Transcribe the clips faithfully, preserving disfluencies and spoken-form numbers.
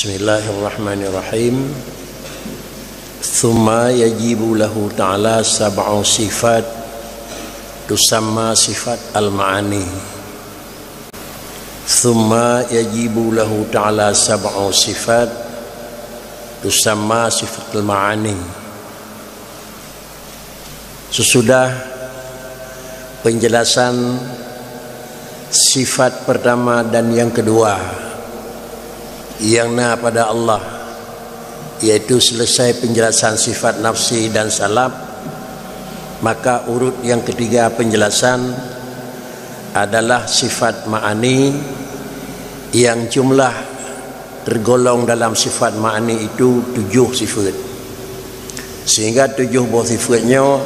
Bismillahirrahmanirrahim. Tsumma yajibu lahu ta'ala sab'u sifat tusamma sifat al-ma'ani. Tsumma yajibu lahu ta'ala sab'u sifat tusamma sifat al-ma'ani. Sesudah penjelasan sifat pertama dan yang kedua yang na pada Allah, yaitu selesai penjelasan sifat nafsi dan salab, maka urut yang ketiga penjelasan adalah sifat ma'ani yang jumlah tergolong dalam sifat ma'ani itu tujuh sifat. Sehingga tujuh boh sifat nyoe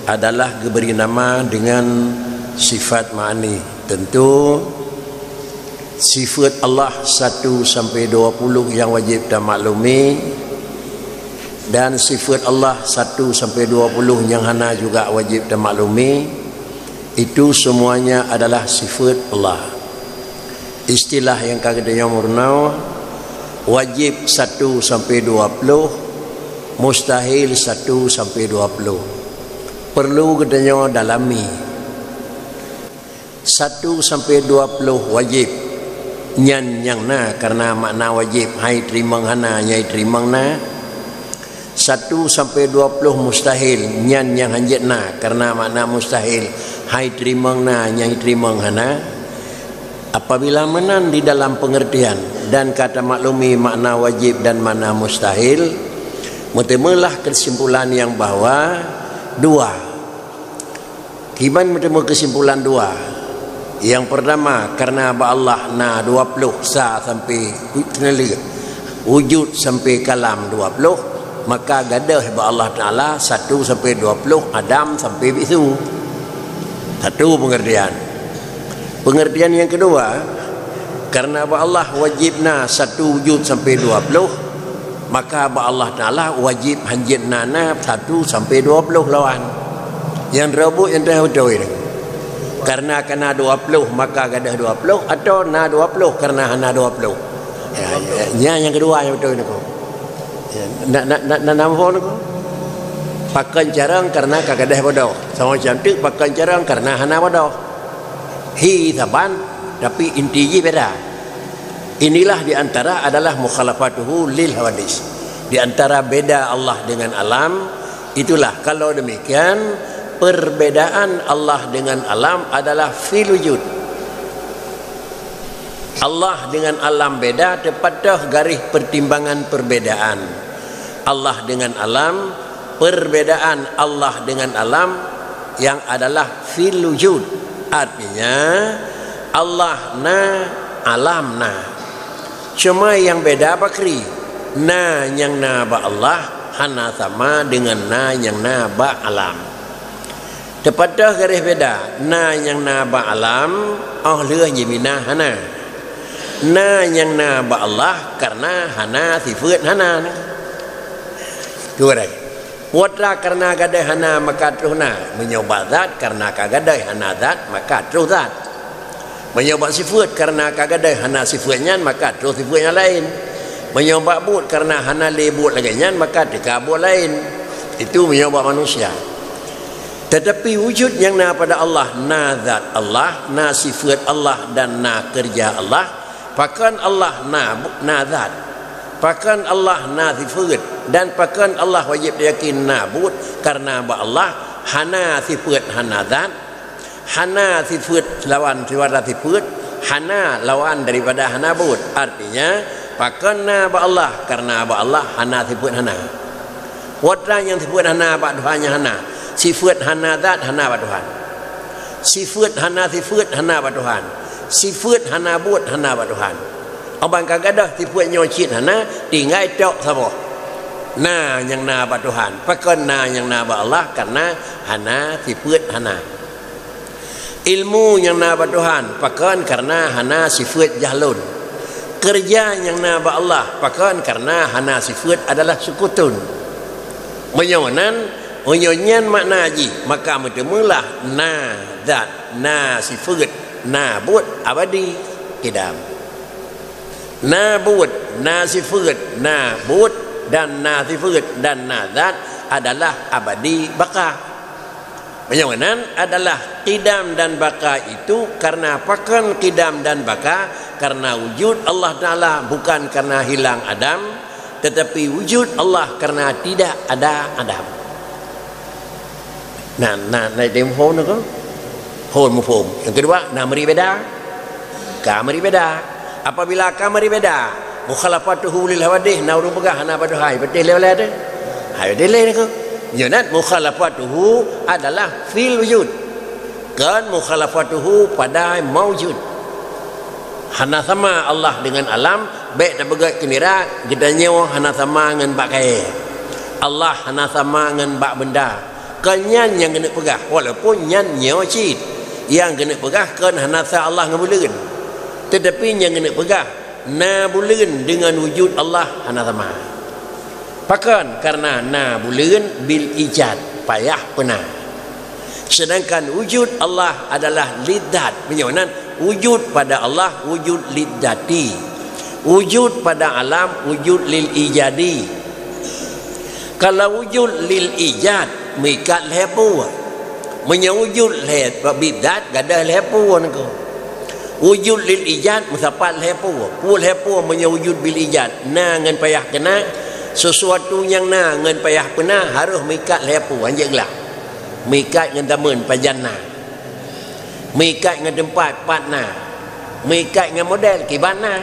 adalah geubri nama dengan sifat ma'ani. Tentu sifat Allah satu sampai dua puluh nyang wajib tamaklumi, dan sifat Allah satu sampai dua puluh nyang hana juga wajib tamaklumi, itu semuanya adalah sifat Allah. Istilah nyang ka geutanyoe meurunoe, wajib satu sampai dua puluh, mustahil satu sampai dua puluh. Perlu geutanyoe dalami. Satu sampai dua puluh wajib, nyan nyang na karena makna wajib, hai teurimong hana, nyang teurimong na. Satu sampai dua puluh mustahil, nyan nyang hanjeuet na, karena makna mustahil, hai teurimong na, nyang teurimong hana. Apabila meunan di dalam pengertian dan ka tamaklumi makna wajib dan makna mustahil, meuteumeulah kesimpulan nyang bahwa dua. Kiban meuteumé keusimpulan dua. Nyang peurtama, kareuna bak Allah na dua ploh sa sampoe teuneuleuk, wujud sampoe kalam dua ploh, maka gadôh bak Allah Taala satu sampoe dua ploh, Adam sampoe bisu. Satu peungeurtian. Peungeurtian nyang keudua, kareuna bak Allah wajéb na satu wujud sampoe dua ploh, maka bak Allah Taala wajéb hanjeuet na, na satu sampoe dua ploh lawan. Nyang droe buet nyang teuh beutôi nyoe. Kareuna ka na dua ploh maka gadôh dua ploh, atawa na dua ploh kareuna hana dua ploh. Ya, ya, nyan nyang keudua nyang beutôi nyoe. Ya, na, na, na, na, na muphom nyoe. Pakon carông kareuna ka gadôh bodoh. Sama macam teuk pakon carông kareuna hana bodoh. Hi saban, tapi inti jih beda. Inilah di antara adalah mukhalafatuhu lil hawadis. Di antara beda Allah dengan alam, itulah kalau demikian perbedaan Allah dengan alam adalah fil wujud. Allah dengan alam beda, teupatöh garéh pertimbangan perbedaan Allah dengan alam, perbedaan Allah dengan alam yang adalah fil wujud. Artinya, Allah na, alam na. Cuma nyang beda pakri, na nyang na bak Allah hana sama dengan na nyang na bak alam. Teupatöh garéh beda, na nyang na bak alam, óh lheueh jimina hana. Na nyang na bak Allah kareuna hana sifeuet hana. Dua rai. Putra kareuna gadôh hana maka troh na. Meunyoe bak zat kareuna ka gadôh hana zat maka troh zat. Meunyoe bak sifeuet kareuna ka gadôh hana sifeuet nyan maka troh sifeuet nyang laén. Meunyoe bak buet kareuna hana lé buet lagée nyan maka teuka buet laén. Itu meunyoe bak manusia. Teutapi wujud nyang na pada Allah, na zat Allah, na sifeuet Allah dan na keureuja Allah. Pakon Allah na, na zat? Pakon Allah na sifeuet? Dan pakon Allah wajéb teuyakin na buet? Kareuna bak Allah hana sifeuet hana zat, hana sifeuet lawan daripada sifeuet, hana lawan daripada hana buet. Artinya, pakon na bak Allah? Kareuna bak Allah hana sifeuet hana. Putra nyang sifeuet hana bak Tuhan nyan hana. Sifeuet hana zat hana bak Tuhan. Sifeuet hana sifeuet hana bak Tuhan. Sifeuet hana buet hana bak Tuhan. Óh ban ka gadôh sifeuet nyoe cit hana, tinggai tok saboh. Na nyang na bak Tuhan. Pakon na nyang na bak Allah? Kareuna hana sifeuet hana. Ilmu nyang na bak Tuhan, pakon? Kareuna hana sifeuet jahlon. Keureuja nyang na bak Allah, pakon? Kareuna hana sifeuet adalah sukutun. Meunyoe nan, meunyoe nyan makna jih, maka meuteumeulah na zat, na sifeuet, na buet abadi, kidam. Na buet, na sifeuet, na buet dan na sifeuet dan na zat adalah abadi baka. Meunyoe nan adalah qidam dan baka itu karena pakon qidam dan baka, karena wujud Allah Taala bukan karena hilang adam, tetapi wujud Allah karena tidak ada adam. Nah, nah, nah, dia muphom tu ke? Hon muphom. Yang kedua, na meuri beda. Ka meuri beda. Apabila ka meuri beda, mukhalafatuhu lil hawadith, na ureuëng peugah hana bak tuha, beutôi lé ulée tu. Hai, beutôi lé tu. Nyoe nan mukhalafatuhu adalah fil wujud. Kon mukhalafatuhu pada maujud. Hana sama Allah dengan alam, bék tapeugét keu nira, geutanyoe hana sama ngon bak kayée. Allah hana sama ngon bak beunda. Kon nyan nyang geuneuk peugah, walaupun nyan nyoe cit. Nyang geuneuk peugah kon hana sa Allah ngon buleuen. Tetapi nyang geuneuk peugah, na buleuen deungon wujud Allah hana sama. Pakon? Karena na buleuen bil ijad, payah peuna. Sedangkan wujud Allah adalah lidzat. Meunyoe nan, wujud pada Allah, wujud lidzati. Wujud pada alam, wujud lil ijadi. Kalau wujud lil ijad, meuikat lhée peue. Meunyoe wujud lhée bidzat, gadôh lhée peue niko. Wujud lil ijad meusapat lhée peue. Peue lhée peue meunyoe wujud bil ijad? Na ngon payah keunan, sesuatu nyang na ngon payah peuna harôh meuikat lhée peue, hanjeuet glah. Meuikat ngon zaman pajan na. Meuikat ngon teumpat pat na. Meuikat ngon model kiban na.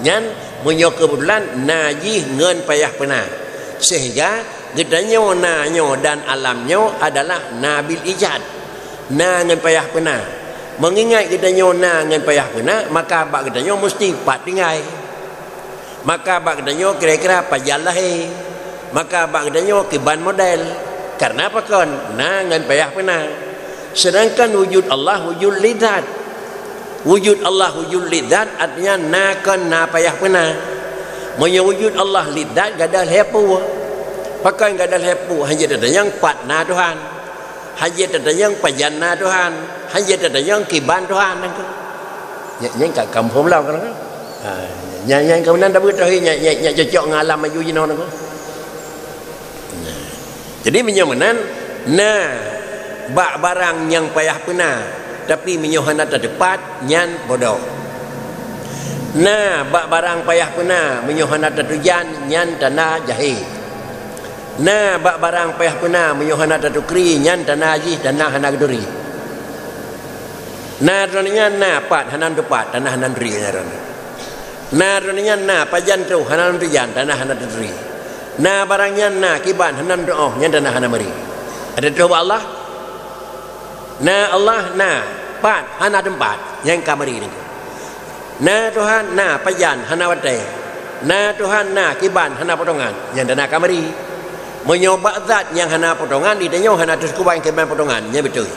Nyan meunyoe keubeutulan na jih ngon payah peuna. Sehingga geutanyoe na nyoe dan alam nyoe adalah na bil ijad. Na ngon payah peuna. Meungingat geutanyoe na ngon payah peuna, maka bak geutanyoe musti pat tinggai. Maka bak geutanyoe kira-kira pajan lahé. Maka bak geutanyoe kiban model. Karena pakon? Na ngon payah peuna. Sedangkan wujud Allah wujud lidzat. Wujud Allah wujud lidzat artinya na kon na payah peuna. Meunyoe wujud Allah lidzat gadôh lhée peue. Pakon gadôh lhée peue? Hanjeuet tatanyong pat na Tuhan. Hanjeuet tatanyong pajan na Tuhan, hanjeuet tatanyong kiban Tuhan nangko. Nyan, nyan ka kamoe phom lom kan? Ha, nyan, nyan kamoe nan tabeuet tauhid nyan, nyan, nyan cocok ngon alam maju jinoe nangko. Nah. Jadi meunyoe meunan, na bak barang nyang payah peuna, tapi meunyoe hana tateupat, nyan bodoh. Na bak barang payah peuna, meunyoe hana tatujan, nyan tanda jahé. Na bak barang payah peuna, meunyoe hana tatukri, nyan tanda jih, tanda hana geuturi. Na droeneuh nyan na pat hana teupat, tanda hana turi nyan droeneuh. Na droeneuh nyan na pajan troh hana teujan, tanda hana teuturi. Na barang nyan na kiban hana teuoh, nyan tanda hana meuri. Ada troh bak Allah? Na Allah na, pat hana teumpat, nyan ka meuri niko. Na Tuhan na, pajan hana watée. Na Tuhan na, kiban hana potongan, nyan tanda ka meuri. Meunyoe bak zat nyang hana potongan, geutanyoe hana teukuban kiban potongan, nyan beutôi.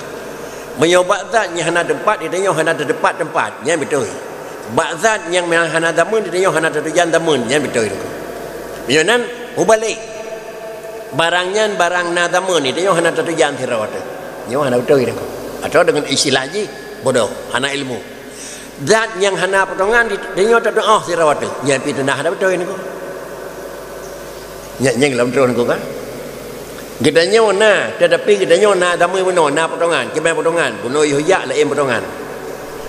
Meunyoe bak zat nyang hana teumpat, geutanyoe hana teuteupat teumpat, nyan beutôi. Bak zat nyang hana zaman, geutanyoe hana tatujan zaman, nyan beutôi niko. Meunyoe nan, mubalek. Barang nyan barang na zaman, geutanyoe hana tatujan sidroe teuh. Nyoe hana beutôi niko. Atawa deungon istilah jih, bodoh, hana ilmu. Zat nyang hana potongan di, di nyoe tatuoh sidroe teuh. Nyan pih teuh na hana beutôi niko. Nyan, nyan lom troh niko kan? Geutanyoe na, tetapi geutanyoe na tamong bunoe, na potongan, kiban potongan. Bunoe yôh jak laén potongan.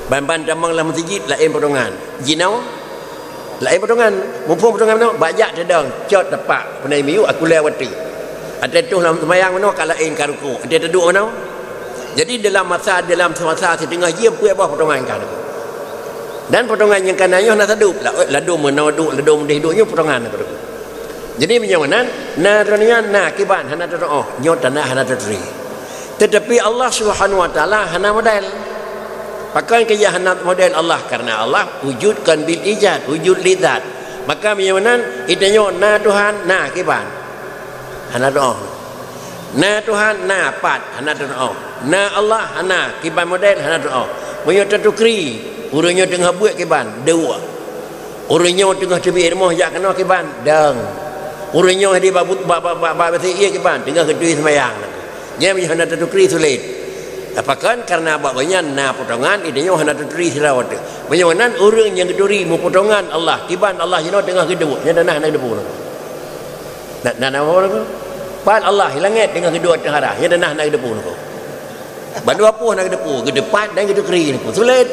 Ban-ban tamong lam meuseujid laén potongan. Jinoe laén potongan. Muphom potongan bunoe, bak jak teudong, cot tapak, peunai miyueb aku lhée watée. Até tuh lam seumayang bunoe ka laén ka rukuk, até teuduek bunoe. Jadi dalam masa, dalam semasa siteungoh jeuem peuet boh potongan ka niko. Dan potongan nyang ka na nyoe na sadub, la-, ladôm meunoe duek, ladôm deh duek nyoe potongan niko. Jadi meunyoe nan, na droeneuh nyan na kiban hana tatuoh, nyoe tanda hana taturi. Tetapi Allah Subhanahu wa Taala hana model. Pakon keu jih hana model Allah? Karena Allah wujud kon bil ijad, wujud lidzat. Maka meunyoe nan, geutanyoe na Tuhan, na kiban. Hana tatuoh. Na Tuhan, na pat, hana tatuoh. Na Allah, hana kiban model, hana tatuoh. Meunyoe tatukri, ureuëng nyoe teungoh buet kiban, dua. Ureuëng nyoe teungoh teubiet rumoh jak keunoe kiban, dong. Ureuëng nyoe di ba, ba, ba, ba, ba, ba, kiban, teungoh geutui seumayang. Nyan meunyoe hana tatukri sulet. Pakon? Karena bak gobnyan na potongan, di tanyoe hana taturi sidroe teuh. Meunyoe nan ureuëng nyang geuturi meupotongan Allah, kiban Allah jinoe teungoh geuduek, nyan dan hana geudepu. Na, na, na, na, pat Allah di langét teungoh geuduek teuhara, nyan dan hana geudepu. Bandua pih hana geudepu, geudeupat dan geudeukri. Sulet.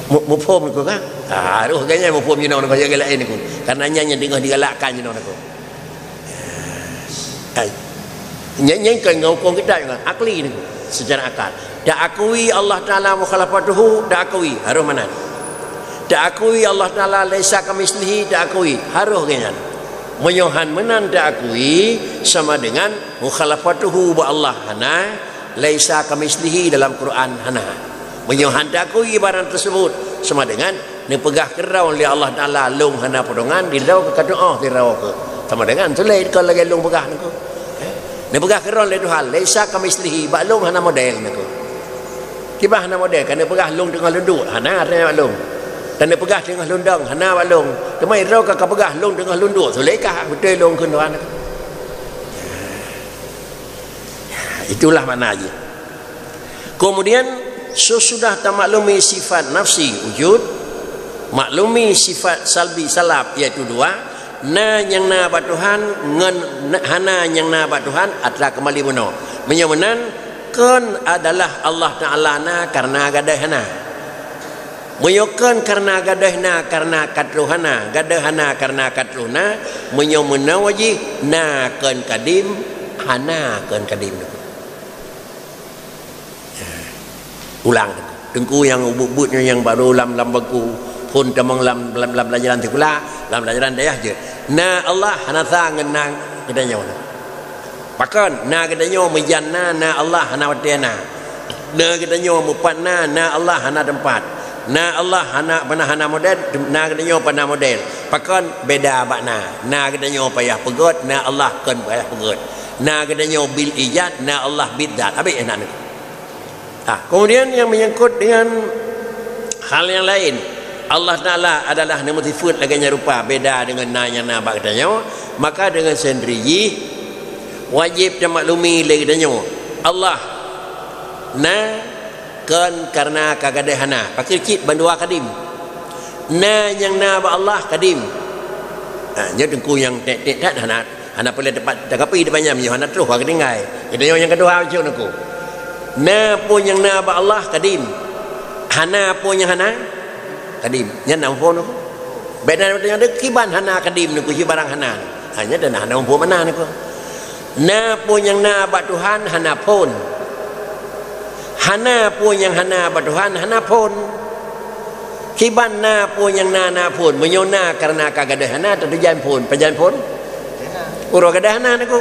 Mu-, muphom niko kan? Ah, harus gobnyan muphom jinoe niko, nyang laén niko. Karena nyan nyang teungoh digalakkan jinoe niko. Hai. Nyan, nyan kon ngon huköm kitab nyan, akli niko, secara akal. Taakui Allah Taala mukhalafatuhu, taakui, harus meunan. Taakui Allah Taala laisa kamitslihi, taakui, harus gobnyan. Meunyoe han meunan taakui, sama dengan mukhalafatuhu bak Allah hana, laisa kamitslihi dalam Quran hana. Meunyoe han taakui barang tersebut, sama dengan neupeugah keudroe lé Allah Taala, "Lôn hana potongan, di droe keu ka tuoh sidroe keu." Sama dengan sulet kon lagée lôn peugah niko. Eh? Neupeugah keudroe lé Tuhan, "Laisa kamitslihi, bak lôn hana model niko." Kiban hana model, ka neupeugah lôn teungoh lôn duek, hana artinya bak lôn. Dan neupeugah teungoh lôn dong, hana bak lôn. Teuma droe ka, ka peugah lôn teungoh lôn duek, sulet kah beutôi lôn kheun Tuhan niko. Itulah makna jih. Kemudian, sesudah tamaklumi sifat nafsi wujud, maklumi sifat salbi salab, iaitu dua, na nyang na bak Tuhan ngon na, hana nyang na bak Tuhan atra keumbali bunoe. Meunyoe meunan, kon adalah Allah Taala na karena gadôh hana. Meunyoe kon karena gadôh na karena ka troh hana, gadôh hana karena ka troh na, meunyoe meunoe jih na kon kadim, hana kon kadim. Ulang, teungku nyang ubit-ubit nyoe nyang barô lam, lam bangku, phon tamong lam, lam, lam pelajaran sikula, lam pelajaran dayah jeuet. Na Allah hana sa ngon na geutanyoe. Pakon? Na geutanyoe meujan na, na Allah hana watée na. Na geutanyoe meupat na, na Allah hana teumpat. Na Allah hana, pernah hana model, na geutanyoe pernah model. Pakon? Beda bak na. Na geutanyoe payah peugét, na Allah kon payah peugét. Na geutanyoe bil ijad, na Allah bid zat. Habéh na niko. Ah, kemudian yang menyangkut dengan hal yang lain, Allah Taala adalah neumeusifeuet lagée nyan rupa, beda dengan na nyang na bak geutanyoe, maka dengan sendiri jih wajéb tamaklumi lé geutanyoe, Allah na kon karena ka gadôh hana, pakri cit bandua kadim. Na nyang na bak Allah kadim. Ha, nyoe teungku nyang tek-tek that hana Hana peureulée teumpat takapi di banyan meunyoe hana troh ka geutinggai. Geutanyoe nyang keudua bacut niko. Na peue nyang na bak Allah kadim. Hana peue nyang hana kadim. Nyan na muphom niko. Bék na tanyong kiban hana kadim niko, cit barang hana. Ha, nyan dan hana muphom makna niko. Na peue nyang na bak Tuhan hana phon. Hana peue nyang hana bak Tuhan hana phon. Kiban na peue nyang na, na phon. Meunyoe na kareuna ka gadôh hana, tatujan phon. Pajan phon? Uroe gadôh hana niko.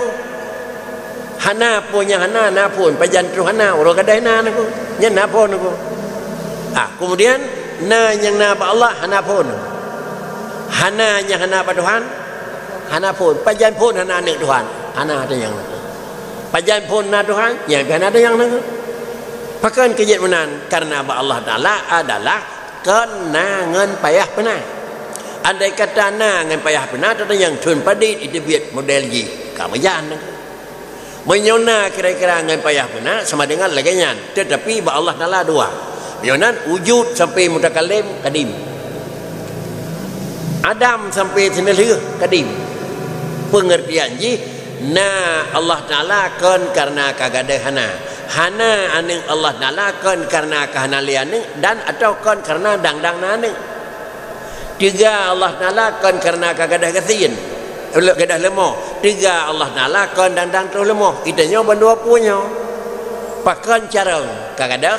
Hana peue nyang hana, na phon. Pajan troh hana, uroe gadôh hana niko. Nyan na phon niko. Ah, kemudian na nyang na bak Allah hana phon. Hana nyang hana bak Tuhan hana phon. Pajan phon hana aneuk Tuhan? Hana tanyong niko. Pajan phon na Tuhan? Nyan pih hana tanyong niko. Pakon keu jeuet meunan? Kareuna bak Allah Taala adalah kon na ngon payah peuna. Andai kata na ngon payah peuna, tatanyong thon padit jiteubiet model jih, ka meujan. Meunyoe na kira-kira ngon payah peuna, sama dengan lagée nyan. Teutapi bak Allah Taala dua. Meunyoe nan wujud sampai mutakallim, kadim. Adam sampai seuneulheueh, kadim. Peungeurtian jih, na Allah Taala kon kareuna ka gadôh hana. Hana aneuk Allah Taala kon kareuna ka hana lé aneuk dan atawa kon kareuna dang-dang na aneuk. Teuga Allah Taala kon kareuna ka gadôh gasien, gadôh leumo. Teuga Allah Taala kon dang-dang troh leumo. Geutanyoe bandua peue nyoe. Pakon carông ka gadôh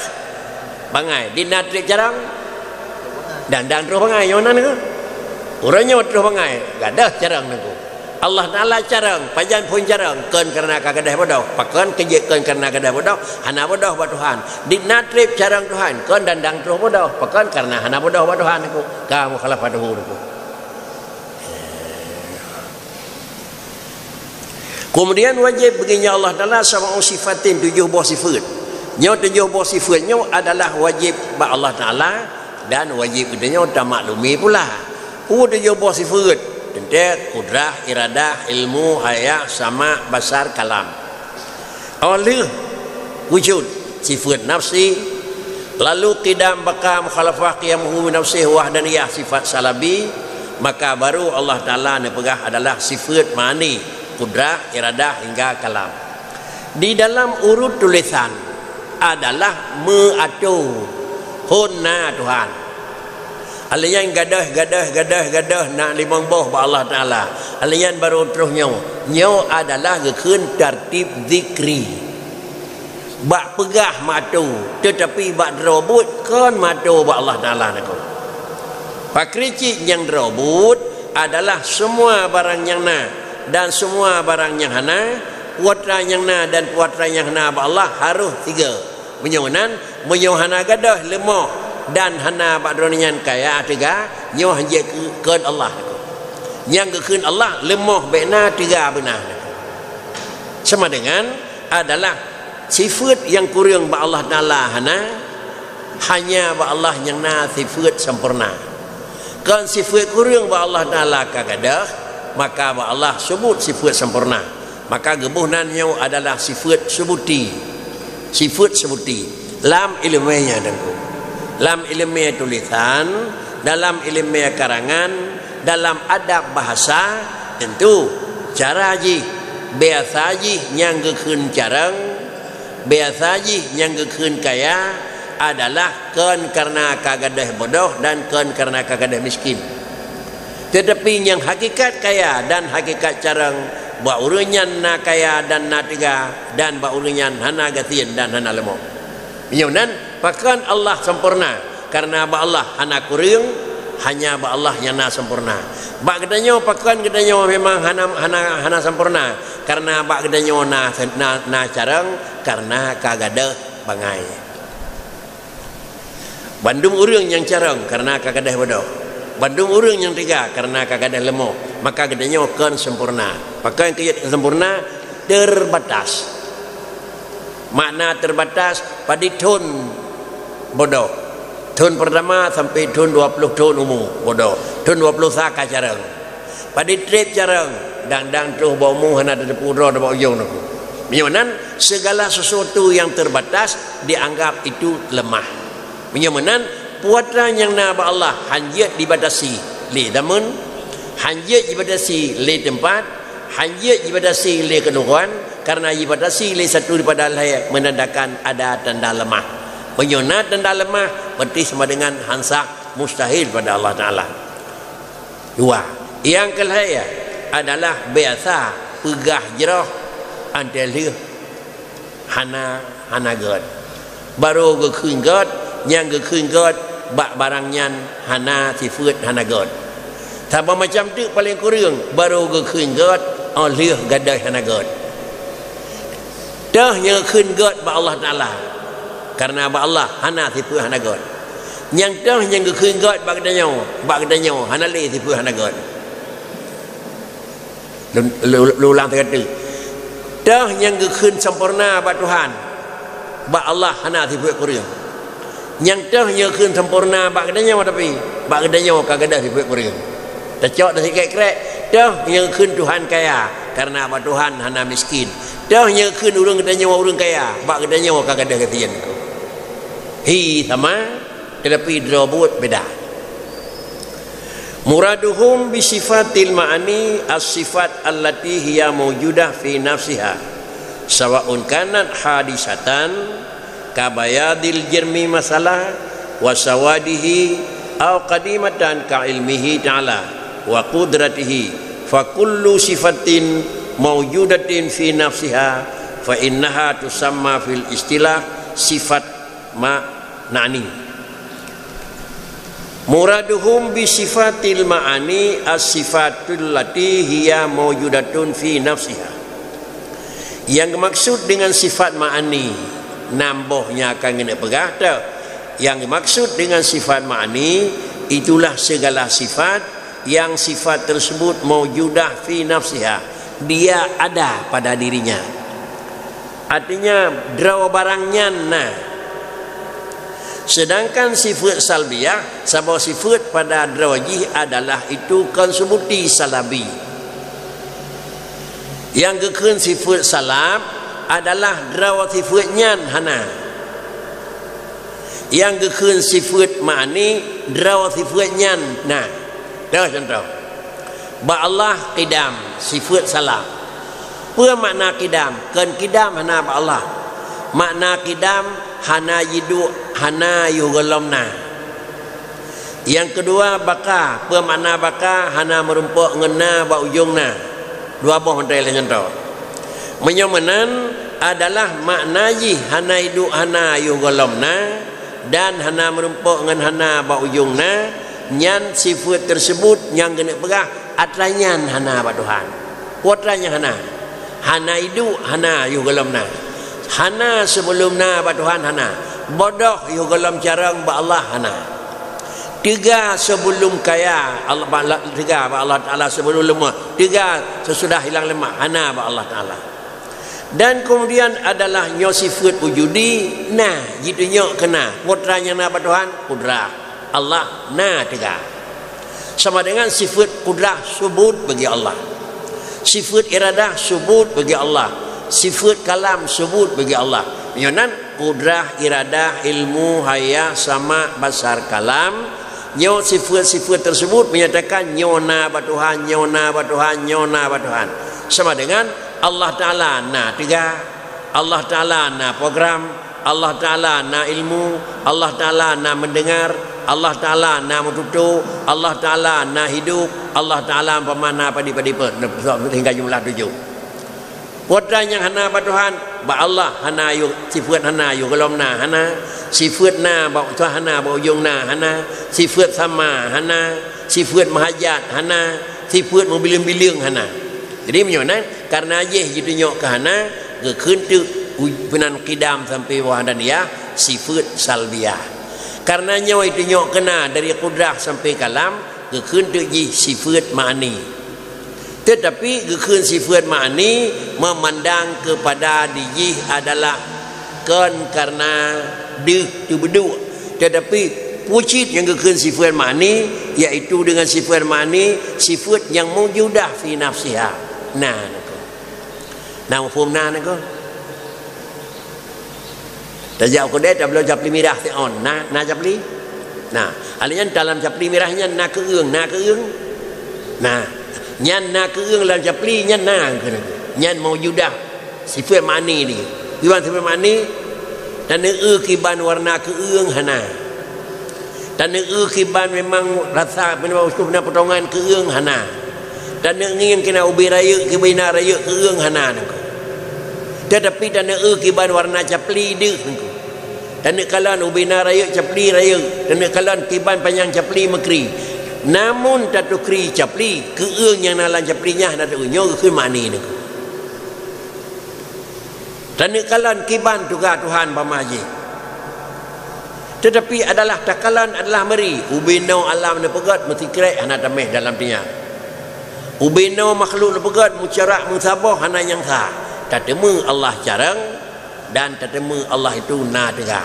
bangai. Di na treb carông, dang-dang troh bangai nyoe nan keuh. Uroe nyoe troh bangai, gadôh carông nangku. Allah Taala carông, pajan phon carông, kon kareuna ka gadôh bodoh. Pakon keu jeuet kon kareuna gadôh bodoh, hana bodoh bak Tuhan. Di na treb carông Tuhan, kon dang-dang troh bodoh. Pakon kareuna hana bodoh bak Tuhan nangku. Ka mukhalafatuhu nangku. Kemudian wajéb bagi nyoe Allah Taala sab'u sifatin, tujoh boh sifeut. Nyoe tujoh boh sifeut nyoe adalah wajéb bak Allah Taala dan wajéb geutanyoe tamaklumi pula. Peue tujoh boh sifeut? Teuntée kudrah, iradah, ilmu, haya, sama, basar, kalam. Óh lheueh wujud sifeuet nafsi, lalu qidam, baqa, mukhalafah, qiyamuhu bi nafsihi, wahdaniyah, sifat salabi, maka baru Allah Taala neupeugah adalah sifeuet ma'ani, qudrah, iradah hingga kalam. Di dalam urut tulisan adalah meuatô hon na Tuhan. Alèh nyan gadôh, gadôh, gadôh, gadôh na limong boh bak Allah Taala. Alèh nyan baru troh nyoe. Nyoe adalah geukheun tartib zikri. Bak peugah meuatô, teutapi bak droe buet kon meuatô bak Allah Taala nangkon. Pakri cit nyang droe buet adalah semua barang nyang na dan semua barang nyang hana, peue atra nyang na dan peue atra nyang hana bak Allah harôh tiga. Meunyoe nan, meunyoe hana gadôh leumoh dan hana bak droeneuh nyan kaya teuga, nyoe hanjeuet keu-, kheun Allah. Nyang geukheun Allah leumoh bèk na, teuga beuna. Sama dengan adalah sifeuet nyang kureueng bak Allah Taala hana, hanya bak Allah nyang na sifeuet sampoereuna. Kon sifeuet kureueng bak Allah Taala ka gadôh, maka bak Allah seubut sifeuet sampoereuna. Maka geuboh nan nyoe adalah sifeuet subuti. Sifeuet subuti. Lam ileumèe nyan teungku. Lam ileumèe tulisan, dalam ileumèe karangan, dalam adab bahasa, teuntu cara jih, biasa jih nyang geukheun carông, biasa jih nyang geukheun kaya adalah kon kareuna ka gadôh bodoh dan kon kareuna ka gadôh miskin. Teutapi nyang hakikat kaya dan hakikat carông, bak ureueng nyan na kaya dan na teuga, dan bak ureueng nyan hana gasien dan hana leumoh. Meunyoe nan, pakon Allah sampoereuna? Kareuna bak Allah hana kureueng, hanya bak Allah nyang na sampoereuna. Bak geutanyoe, pakon geutanyoe memang hana, hana, hana sampoereuna? Kareuna bak geutanyoe na, na, na carông, kareuna ka gadôh bangai. Bandum ureueng nyang carông kareuna ka gadôh bodoh. Bandum ureueng nyang teuga kareuna ka gadôh leumoh. Maka geutanyoe kon sempurna. Pakon keu jeuet sempurna? Terbatas. Makna terbatas, padit thon bodoh. Thon pertama sampai thon dua puluh thon umu bodoh. Thon dua puluh sa ka carông. Padit trép carông, dang-dang troh bak umu hana tateupeue droe bak ujong nangku. Meunyoe nan, segala sesuatu yang terbatas dianggap itu lemah. Meunyoe meunan, peue atra nyang na bak Allah hanjeuet dibatasi lé zameun, hanjeuet dibatasi lé teumpat, hanjeuet dibatasi lé keuduroan, karena dibatasi lé satu daripada lhèe menandakan ada tanda lemah. Meunyoe na tanda lemah, berarti sama dengan han sah, mustahil pada Allah Taala. Dua. Nyang keulhèe adalah biasa peugah jroh, 'an teuh lheueh hana, hana gèt. Barô geukheun gèt, nyang geukheun gèt bak barang nyan hana sifeuet hana gèt. Saboh macam teuk paleng kureueng barô geukheun gèt, 'oh lheueh gadôh hana gèt. Teuh nyang geukheun gèt bak Allah Taala, kareuna bak Allah hana sifeuet hana gèt. Nyang teuh nyang geukheun gèt bak geutanyoe, bak geutanyoe hana lé sifeuet hana gèt. Lôn, lôn, lôn ulang sigoe teuk. Teuh nyang geukheun sampoereuna bak Tuhan, bak Allah hana sifeuet kureueng. Nyang teuh nyang geukheun sampoereuna bak geutanyoe, tapi bak geutanyoe ka gadôh sifeuet kureueng. Tacok dan sikrek-krek, teuh nyang geukheun Tuhan kaya, kareuna bak Tuhan hana miskin. Teuh nyang geukheun ureueng geutanyoe ureueng kaya, bak geutanyoe ka gadôh gasien. Hi sama, teutapi droe buet beda. Muraduhum bi sifatil ma'ani as-sifat allati hiya maujudah fi nafsiha, sawa'un kanat hadisatan ka bayadil jirmi masalah wa sawadihi, au qadimatan ka ilmihi ta'ala wa qudratihi, fa kullu sifatin maujudatin fi nafsiha fa innaha tusamma fil istilah sifat ma'ani. Muraduhum bi sifatil ma'ani as-sifatul lati hiya maujudatun fi nafsiha. Nyang geumaksud deungon sifat ma'ani, nam boh nyang akan geuneuk peugah teuh. Nyang geumaksud deungon sifat ma'ani, itulah segala sifat yang sifat tersebut maujudah fi nafsiha, dia ada pada dirinya. Artinya, droe barang nyan na. Sedangkan sifeuet salbiyah, saboh sifeuet pada droe jih adalah itu kon subuti salabi. Nyang geukheun sifeuet salab, adalah droe sifeuet nyan hana. Nyang geukheun sifeuet ma'ani, droe sifeuet nyan na. Toh contoh. Bak Allah qidam, sifeuet salam. Peue makna qidam? Kon qidam hana bak Allah. Makna qidam hana jiduek, hana yoh gohlom na. Nyang keudua, baqa. Peue makna baqa? Hana meurumpok ngon na bak ujong na. Dua boh mantong lagée nyan toh. Meunyoe meunan adalah makna jih hana iduek hana yoh gohlom na dan hana meurumpok ngon hana bak ujong na, nyan sifeuet teuseubut nyang geuneuk peugah atra nyan hana bak Tuhan. Peue atra nyan hana? Hana iduek, hana yoh gohlom na. Hana seubeulom na bak Tuhan hana. Bodoh yoh gohlom carông bak Allah hana. Teuga seubeulom kaya Allah, bak Allah, teuga bak Allah Taala seubeulom leumah. Teuga seusudah hilang leumah hana bak Allah Taala. Dan keumudian adalah nyoe sifeuet wujudi na, jitunyok keu na. Peue atra nyang na bak Tuhan? Kudrah. Allah na teuga. Sama dengan sifeuet kudrah subut bagi Allah. Sifeuet iradah subut bagi Allah. Sifeuet kalam subut bagi Allah. Nyoe nan kudrah, iradah, ilmu, hayah, sama, basar, kalam. Nyoe sifeuet-sifeuet teuseubut menyatakan nyoe na bak Tuhan, nyoe na bak Tuhan, nyoe na bak Tuhan. Sama dengan Allah Taala na teuga. Allah Taala na program, Allah Taala na ilmu, Allah Taala na mendengar, Allah Taala na meututoe, Allah Taala na hidup, Allah Taala umpama na padi-padi peuet, hingga jumlah tujoh. Peue atra nyang hana bak Tuhan, bak Allah hana yoh, sifeuet hana yoh gohlom na hana, sifeuet na bak Tuhan hana bak ujong na hana, sifeuet sama hana, sifeuet meuhajat hana, sifeuet meubileung-bileung hana. Jadi meunyoe nan, karena jih jitunyok keu hana, geukheun teuk u-, peunan qidam sampai wahdaniyah, sifeuet salbiyah. Karena nyoe jitunyok keu na dari kudrah sampai kalam, geukheun teuk jih sifeuet ma'ani. Teutapi geukheun sifeuet ma'ani meumandang keupada di jih adalah kon karena deuh teubeuduek, teutapi peue cit nyang geukheun sifeuet ma'ani, yaitu dengan sifeuet ma'ani, sifeuet nyang maujudah fi nafsiha. Na, na ko. Na muphom na, na ko. Tajak u keudè tabloe capli mirah siôn. Na, na capli? Na. Alèh nyan dalam capli mirah nyan na keueung, na keueung? Na. Nyan na keueung lam capli nyan na. Nyan maujudah. Sifeuet ma'ani nyan. Kiban sifeuet ma'ani? Taneuk eu kiban warna keueung hana. Taneuk eu kiban memang rasa, memang usus na potongan keueung hana. Taneuk ngieng keunan ubé rayeuk, keubieng na rayeuk keueung hana nangko. Teutapi taneuk eu kiban warna capli deuh nangko. Taneuk kalon ubé na rayeuk capli rayeuk, taneuk kalon kiban panyang capli meukri. Namun tatukri capli, keueung nyang na lam capli nyan hana teu nyoe geukheun ma'ani nangko. Taneuk kalon kiban teuga Tuhan bak ma jih. Teutapi adalah takalon adalah meuri, ubé noe alam neupeugét meusikrek hana taméh dalam tinya. Ubé noe makhluk neupeugét meucarak meusaboh hana nyang sa. Tateumé Allah carông dan tateumé Allah itu na teuga.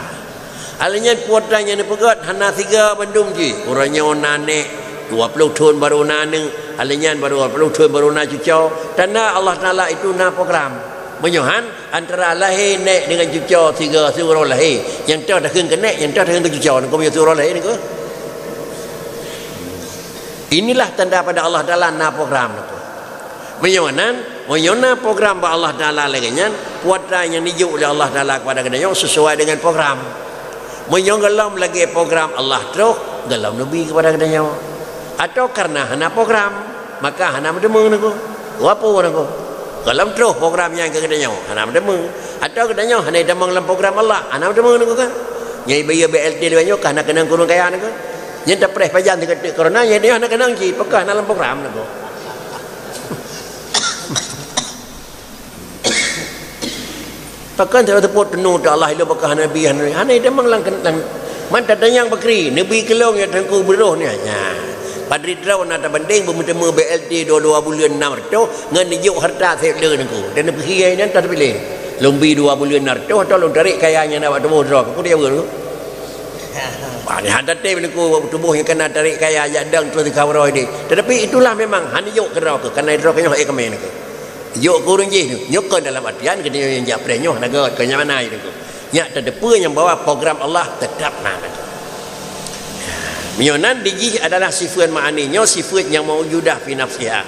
Alèh nyan peue atra nyang neupeugét hana siga bandum jih. Uroe nyoe na nèk, dua ploh thon barô na aneuk, alèh nyan barô dua ploh thon barô na cuco. Tanda Allah Taala itu na program. Meunyoe han, antara lahé nèk deungon cuco siga siuroe lahé. Nyang toh takheun keu nèk, nyang toh takheun keu cuco. Nangko meunyoe siuroe lahé nangko. Inilah tanda pada Allah Taala na program nangko. Meunyoe nan, meunyoe na program bak Allah Taala lagèe nyan, peue atra nyang neujok lé Allah Taala keupada geutanyoe sesuai dengan program. Meunyoe gohlom lagèe program Allah troh, gohlom neubi keupada geutanyoe. Atawa kareuna hana program, maka hana meuteumé nangko. Peue nangko? Gohlom troh program nyan keu geutanyoe, hana meuteumé. Atawa geutanyoe hana jitamong lam program Allah, hana meuteumé nangko kan? Nyang ibayeue B L T lewat nyoe ka hana keunong keu ureueng kaya nangko. Nyan tapreh pajan sigoe teuk corona, nyan hana keunong cit, pakon hana lam program nangko. Pakon salah seupôt teunoe teu Allah ilôn bak kah Nabi, hana, hana tamong lam, lam, man tatanyong bakri, Nabi keulong ya teungku beuroh nyan. Nya. Padri droe na tabandeng beumeuteumé B L T dua, dua buleuen nam reutôh ngon neujok harta sép le nangku. Dan neupeuhie nyan teuh piléh. Lôn bi dua buleuen nam reutôh atawa lôn tarek kaya nyang na bak tuboh droe. Peue dia buet tu? Bah, ni hana tem nangku tuboh nyang kana tarek kaya jak dang terus dikawroi deh. Tetapi itulah memang hana jok keudroe keuh, karena droe keuh nyoe ék kamé nangku. Jok keu ureuëng jih tu. Nyoe kon dalam artian geutanyoe nyang jak preh nyoe hana gét, kon nyang mana itu. Nyak tateupeue nyang bahwa program Allah tetap na. Meunyoe nan dijih adalah sifeuet ma'ani, nyoe sifeuet nyang maujudah fi nafsiha.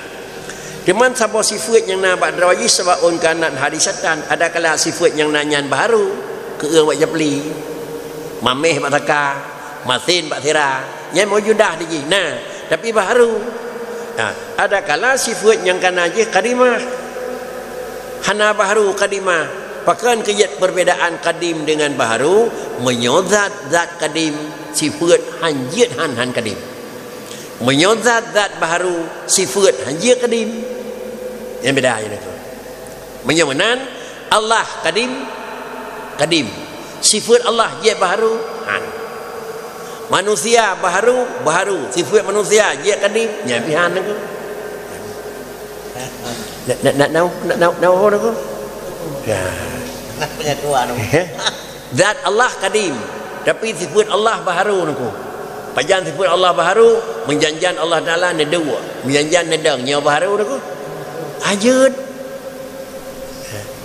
Teuma saboh sifeuet nyang na bak droe jih sabaun kanat hadisatan, adakala sifeuet nyang na nyan baharu, keu-eu bak japli, mameh bak saka, masin bak sira, nyan maujudah dijih na, tapi baharu. Ha, adakala sifeuet nyang kana jih kadimah. Hana baharu kadimah. Pakon keujeuet perbedaan kadim dengan baharu? Meunyoe zat, zat kadim, sifeuet han jeuet han, han kadim. Meunyoe zat, zat baharu, sifeuet han jeuet kadim. Nyang beda nyan tu. Meunyoe meunan, Allah kadim, kadim. Sifeuet Allah jeuet baharu? Han. Manusia baharu, baharu. Sifeuet manusia jeuet kadim? Nyan pih han tu. Nak, nak, nak, nak, nak, nak, nak, nak, nak, nak. Ya. Nak punya tua tu. Zat Allah kadim, tapi sifeuet Allah baharu niko. Pajan sifeuet Allah baharu? Meujan-jan Allah Taala neuduek, meujan-jan neudong, nyoe baharu niko. Hana jeuet.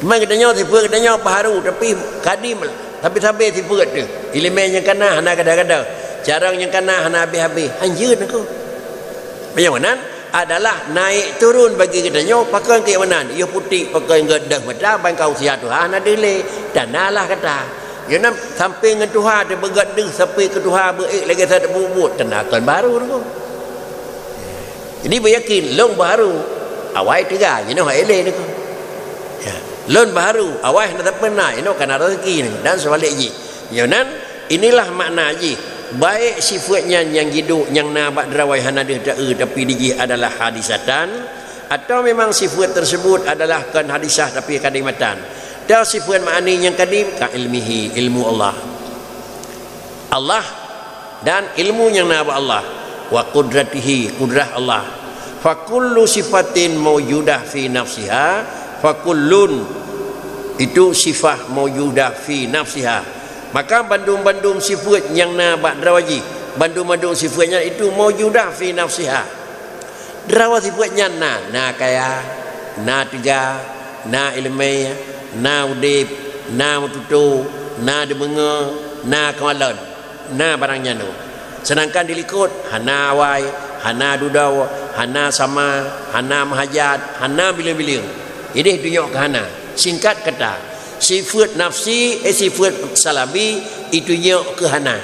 Cuma geutanyoe sifeuet geutanyoe baharu, tapi kadim, tapi sabe sifeuet tu. Ileumèe nyang kana hana gada-gada, carông nyang kana hana habéh-habéh. Hana jeuet niko. Meunyoe meunan, adalah naik turun bagi geutanyoe, pakon keu meunan, yôh putéh pakon gét deuh meuta, ban ka usia tuha hana dilèe, tanda lah kata. Yoh nan sampoe ngon tuha teuh beugét deuh, sampoe keu tuha beu-ék lagèe sa teubuet-buet, tanda kon baharu niko. Jadi beuyakin, lôn baharu, awai teuga, jinoe hai lé niko. Ya, lôn baharu, awai hana sapeue na, inoe kana raseuki niko, dan seubalek jih. Nyoe nan, inilah makna jih, baik sifeuet nyan nyang jiduek nyang na bak droe hana deuh ta-eu, tapi dijih adalah hadisatan, atawa memang sifeuet tersebut adalah kon hadisah tapi kadimatan, atawa sifeuet ma'ani nyang kadim ka ilmihi, ilmu Allah. Allah dan ilmu nyang na bak Allah, wa qudratihi, kudrah Allah. Fakullu sifatin maujudah fi nafsiha, fakullun, itu sifah maujudah fi nafsiha. Maka bandum-bandum sifeuet nyang na bak droe jih, bandum-bandum sifeuet nyan itu maujudah fi nafsiha. Droe sifeuet nyan na, na kaya, na teuga, na ileumèe, na udép, na meututoe, na deumeungoe, na keumalon. Na barang nyan tu. Seudangkan dilikot hana awai, hana dudoe, hana sama, hana meuhajat, hana bileueng-bileueng. Idéh dunyok keu hana. Singkat kata, sifeuet nafsi, eh, sifeuet salabi, itunyok keu hana.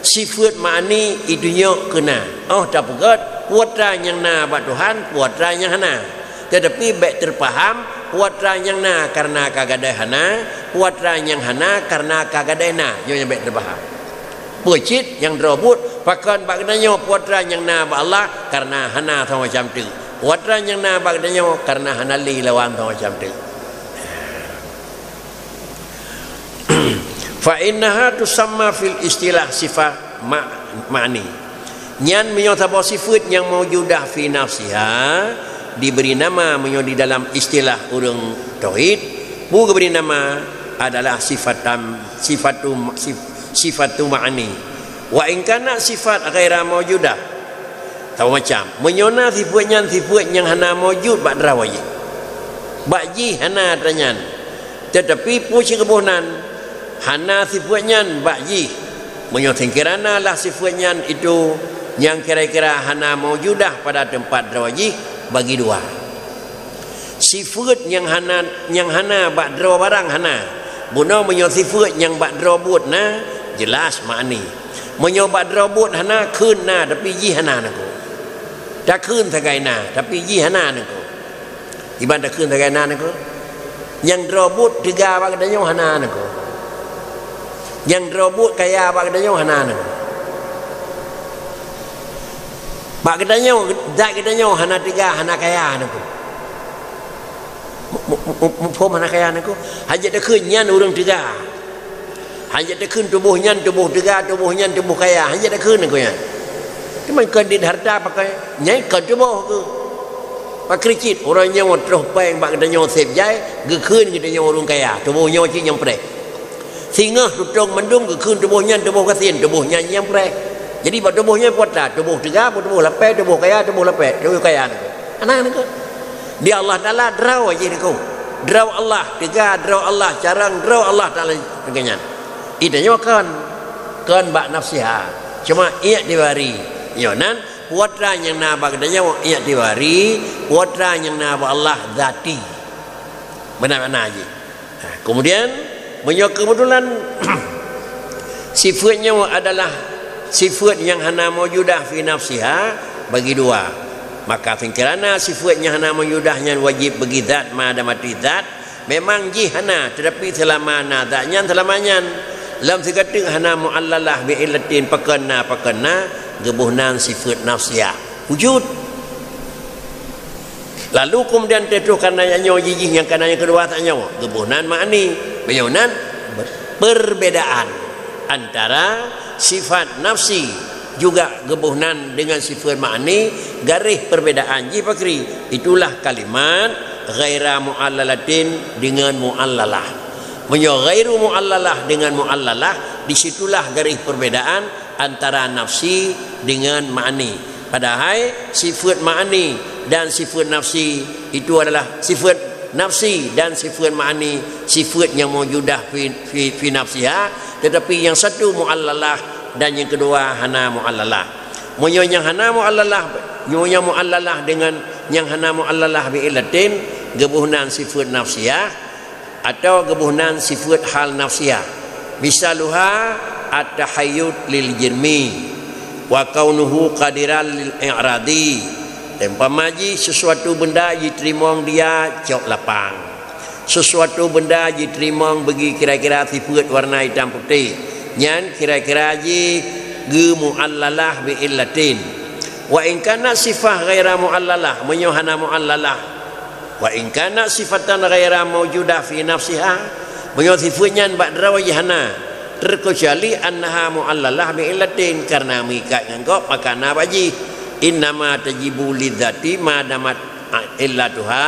Sifeuet ma'ani, itunyok keu na. Oh tapeugét, peue atra nyang na bak Tuhan, peue atra nyang hana. Teutapi bèk teupaham, peue atra nyang na kareuna ka gadôh hana, peue atra nyang hana kareuna ka gadôh na, nyoe nyang bèk teupaham. Peue cit nyang droe buet, pakon bak geutanyoe peue atra nyang na bak Allah kareuna hana sama macam teuk. Peue atra nyang na bak geutanyoe kareuna hana lé lawan sama macam teuk. Fa innaha tusamma fil istilah sifat ma-, ma'ani. Nyan meunyoe saboh sifeuet nyang maujudah fi nafsiha, diberi nama meunyoe di dalam istilah ureuëng tauhid, bu geuberi nama adalah sifatam, sifatu, sif-, sifatu ma'ani. Wa in kanat sifat ghaira maujudah, Saboh macam. Meunyoe na sifeuet nyan sifeuet nyang hana maujud bak droe jih, bak jih hana atra nyan, teutapi peue cit geuboh nan, hana sifeuet nyan bak jih. Meunyoe seukira na lah sifeuet nyan itu nyang kira-kira hana maujudah pada teumpat droe jih, bagi dua. Sifeuet nyang hana, nyang hana bak droe barang hana. Bunoe meunyoe sifeuet nyang bak droe buet na, jeulaih ma'ani. Meunyoe bak droe buet hana, kheun na, tapi jih hana nangko. Takheun sagai na, tapi jih hana nangko. Iban takheun sagai na nangko. Nyang droe buet teuga bak geutanyoe hana nangko. Nyang droe buet kaya bak geutanyoe hana nangko. Bak geutanyoe, zat geutanyoe hana teuga, hana kaya nangko. Mu-, mu-, mu-, muphom hana kaya nangko. Hana jeuet takheun nyan ureuëng teuga. Hana jeuet takheun tuboh nyan tuboh teuga, tuboh nyan tuboh kaya. Hana jeuet takheun nangko nyan. Teuma kon dit hareuta pakai, nyan kon tuboh keuh. Pakri cit, uroe nyoe troh péng bak geutanyoe sép jai, geukheun geutanyoe ureuëng kaya. Tuboh nyoe cit nyang preh. Singoh tutong mandum geukheun tuboh nyan tuboh gasien, tuboh nyan nyang preh. Jadi bak tuboh nyan peue atra, tuboh teuga, tuboh lapée, tuboh kaya, tuboh lapée, tuboh kaya nangko. Hana nangko. Di Allah Taala droe jih niko. Droe Allah, teuga droe Allah, carông droe Allah Taala nyan. Geutanyoe kon, kon bak nafsiha. Cuma iktibari. Nyoe nan, peue atra nyang na bak geutanyoe iktibari, peue atra nyang na bak Allah zati. Meunan makna jih. Nah, kemudian, meunyoe keubeutulan sifeuet nyoe adalah sifeuet nyang hana maujudah fi nafsiha, bagi dua. Maka singkirana sifeuet nyang hana maujudah nyan wajéb bagi zat, ma damat zat, memang jih hana, teutapi seulama na zat nyan, seulama nyan. Lam sigoe teuk hana muallalah bi illatin, pakon na, pakon na, geuboh nan sifeuet nafsiah. Wujud. Lalu keumudian teuh troh kana nyang nyoe jih nyang kana nyang keudua tanyoe, geuboh nan ma'ani. Meunyoe nan perbedaan antara sifat nafsi juga geuboh nan dengan sifat ma'ani, garéh perbedaan jih pakri. Itulah kalimat ghaira mu'allalatin dengan mu'allalah. Meunyoe ghairu mu'allalah dengan mu'allalah, di situlah garéh perbedaan antara nafsi dengan ma'ani. Padahai sifat ma'ani dan sifat nafsi itu adalah sifat nafsi dan sifat ma'ani, sifat nyang maujudah fi, fi, fi nafsiha, teutapi nyang satu mu'allalah dan nyang keudua hana mu'allalah. Meunyoe nyang hana mu'allalah, nyoe nyang mu'allalah dengan nyang hana mu'allalah bi illatin, geuboh nan sifat nafsiah, atawa geuboh nan sifeuet hal nafsiah. Misaluha at-tahayyuz lil jirmi wa kaunuhu qadiran lil i'radi. Umpama jih sesuatu benda jiteurimong dia cok lapang. Sesuatu benda jiteurimong bagi kira-kira sifeuet warna itam putéh. Nyan kira-kira jih geumu'allalah bi illatin. Wa in kana sifah ghaira mu'allalah, meunyoe hana mu'allalah. Wa in kana sifatan ghaira maujudah fi nafsiha, meunyoe sifeuet nyan bak droe jih hana, terkecuali annaha mu'allalah bi illatin, karena meuikat ngon gob, maka na bak jih. Innama tajibu lidzati ma damat illatuha,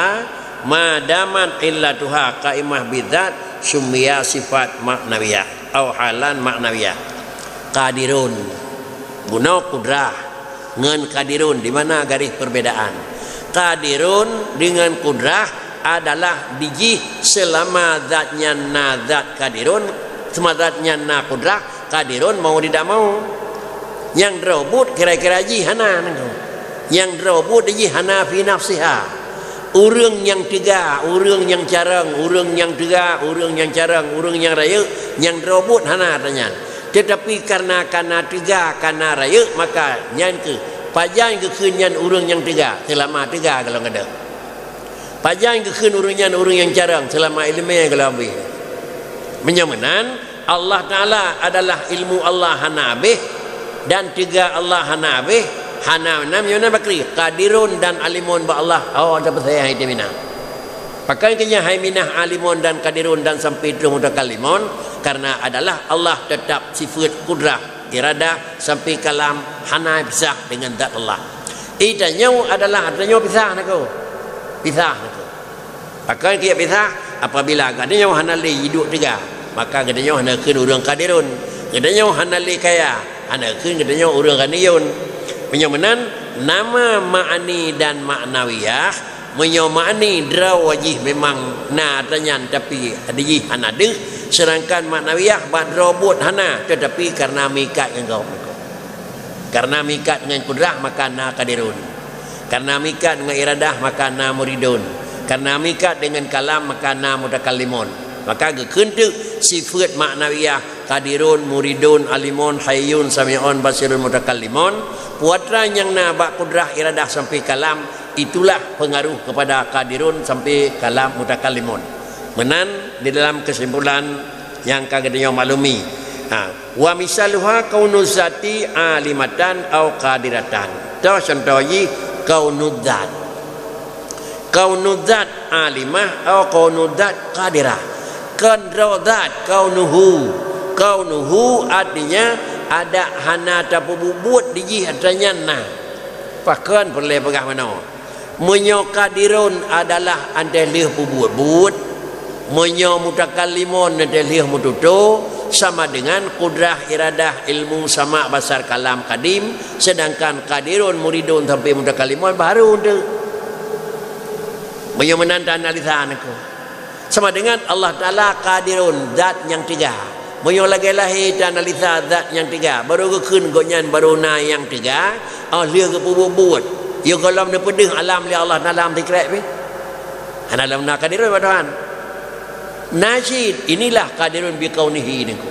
ma damat illatuha qaimah bidzat, summiya sifat ma'nawiyah, au halan ma'nawiyah. Qadirun, bunoe qudrah, ngon qadirun, di mana garéh perbedaan? Qadirun dengan qudrah adalah di jih seulama zat nyan na zat qadirun, seulama zat nyan na qudrah, qadirun mau tidak mau. Nyang droe buet kira-kira jih hana nanggroe. Nyang droe buet di jih hana fi nafsiha. Ureuëng nyang teuga, ureuëng nyang carông, ureuëng nyang teuga, ureuëng nyang carông, ureuëng nyang rayeuk, nyang droe buet hana atra nyan. Teutapi kareuna kana teuga, kana rayeuk, maka nyan kheueh pajan geukheun nyan ureuëng nyang teuga, seulama teuga golom gadôh. Pajan geukheun ureuëng nyan ureuëng nyang carông, seulama iéleumé golom abéh. Meunyoe meunan, Allah Taala adalah ilmu Allah hana abéh, dan teuga Allah hana abéh, hana meunan, meunyoe meunan pakri, qadirun dan alimun bak Allah, oh, tapeucaya hai teuminah. Pakon keu nyan hai minah alimun dan qadirun dan sampai troh mutakallimun, karena adalah Allah tetap sifat qudrah, iradah sampai kalam hana pisah dengan zat Allah. Itanyoe adalah, tanyoe pisah nanggroe. Pisah nanggroe. Pakon keu pisah, apabila geutanyoe hana lé jiduek teuga, maka geutanyoe hana kheun ureuëng qadirun. Geutanyoe hana lé kaya, hana kheun geutanyoe ureuëng ghaniyun. Meunyoe meunan, nama ma'ani dan ma'nawiyah, meunyoe ma'ani droe jih memang na atra nyan, tapi di jih hana deuh, seudangkan ma'nawiyah bak droe buet hana, teutapi kareuna meuikat ngon gob. Kareuna meuikat ngon qudrah, maka na qadirun. Kareuna meuikat ngon iradah, maka na muridun. Kareuna meuikat dengan kalam, maka na mutakallimun. Maka geukheun teuk sifeuet ma'nawiyah, qadirun, muridun, alimun, hayyun, sami'un, basirun, mutakallimun. Peue atra nyang na bak qudrah, iradah sampai kalam, itulah pengaruh kepada qadirun sampai kalam mutakallimun. Meunan di dalam kesimpulan nyang ka geutanyoe maklumi. Ha, wa misaluha kaunu zati alimatan au qadiratan. Toh contoh jih kaunu zat. Kaunu zat alimah au kaunu zat qadirah. Kon droe zat kaunuhu. Kaunuhu artinya adak hana tapeubuet-buet di jih atra nyan na. Pakon peureulée peugah meunoe? Meunyoe qadirun adalah 'oh teuh lheueh peubuet-buet, meunyoe mutakallimun 'oh teuh lheueh meututoe, sama dengan qudrah, iradah, ilmu, sama', basar, kalam, qadim, sedangkan qadirun, muridun sampai mutakallimun baru 'oh teuh. Meunyoe meunan ta analisa nangko. Sama dengan Allah Taala Qadirun, zat nyang teuga. Meunyoe lagée lahé ta analisa zat nyang teuga, barô geukheun gobnyan barô na nyang teuga, oh lheueh geupeubuet-buet. Yo gohlom neupeudeuh alam lé Allah Taala meusikrek pih. Hana lom na Qadirun bak Tuhan. Na cit, inilah Qadirun bi kaunihi nangko.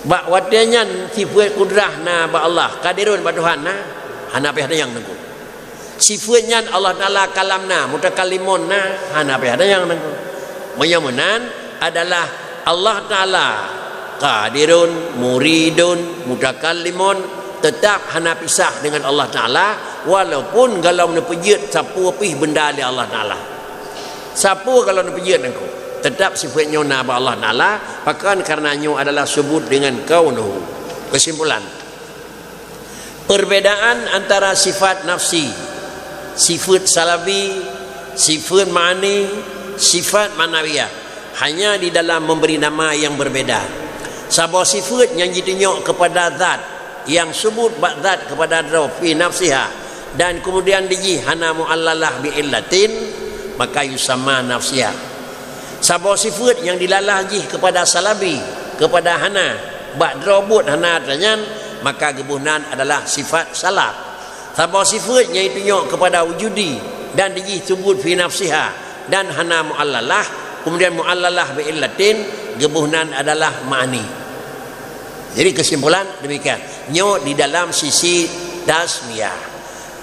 Bak watée nyan sifeuet kudrah na bak Allah, Qadirun bak Tuhan na, hana pih ada nyang nangko. Sifeuet nyan Allah Taala Kalam na, Mutakallimun na, hana pih ada nyang nangko. Meunyoe meunan adalah Allah Taala Qadirun, Muridun, Mutakallimun, teutap hana pisah dengan Allah Taala, walaupun gohlom neupeujeuet sapeue pih beunda lé Allah Taala. Sapeue gohlom neupeujeuet nangko, teutap sifeuet nyoe na bak Allah Taala, pakon kareuna nyoe adalah subut dengan kaunuhu. Kesimpulan, perbedaan antara sifat nafsi, sifat salabi, sifat ma'ani, sifat ma'nawiyah hanya di dalam memberi nama yang berbeda. Saboh sifat nyang jitunyok kepada zat, nyang subut bak zat kepada droe fi nafsiha, dan kemudian di jih hana mu'allalah bi illatin, maka yusamma nafsiyah. Saboh sifeuet nyang dilalah jih keupada salabi, keupada hana, bak droe buet hana atra nyan, maka geuboh nan adalah sifat salab. Saboh sifeuet nyang jitunyok keupada wujudi dan di jih subut fi nafsiha dan hana mu'allalah, kemudian mu'allalah bi illatin, geuboh nan adalah ma'ani. Jadi kesimpulan demikian. Nyoe di dalam sisi tasmiyah.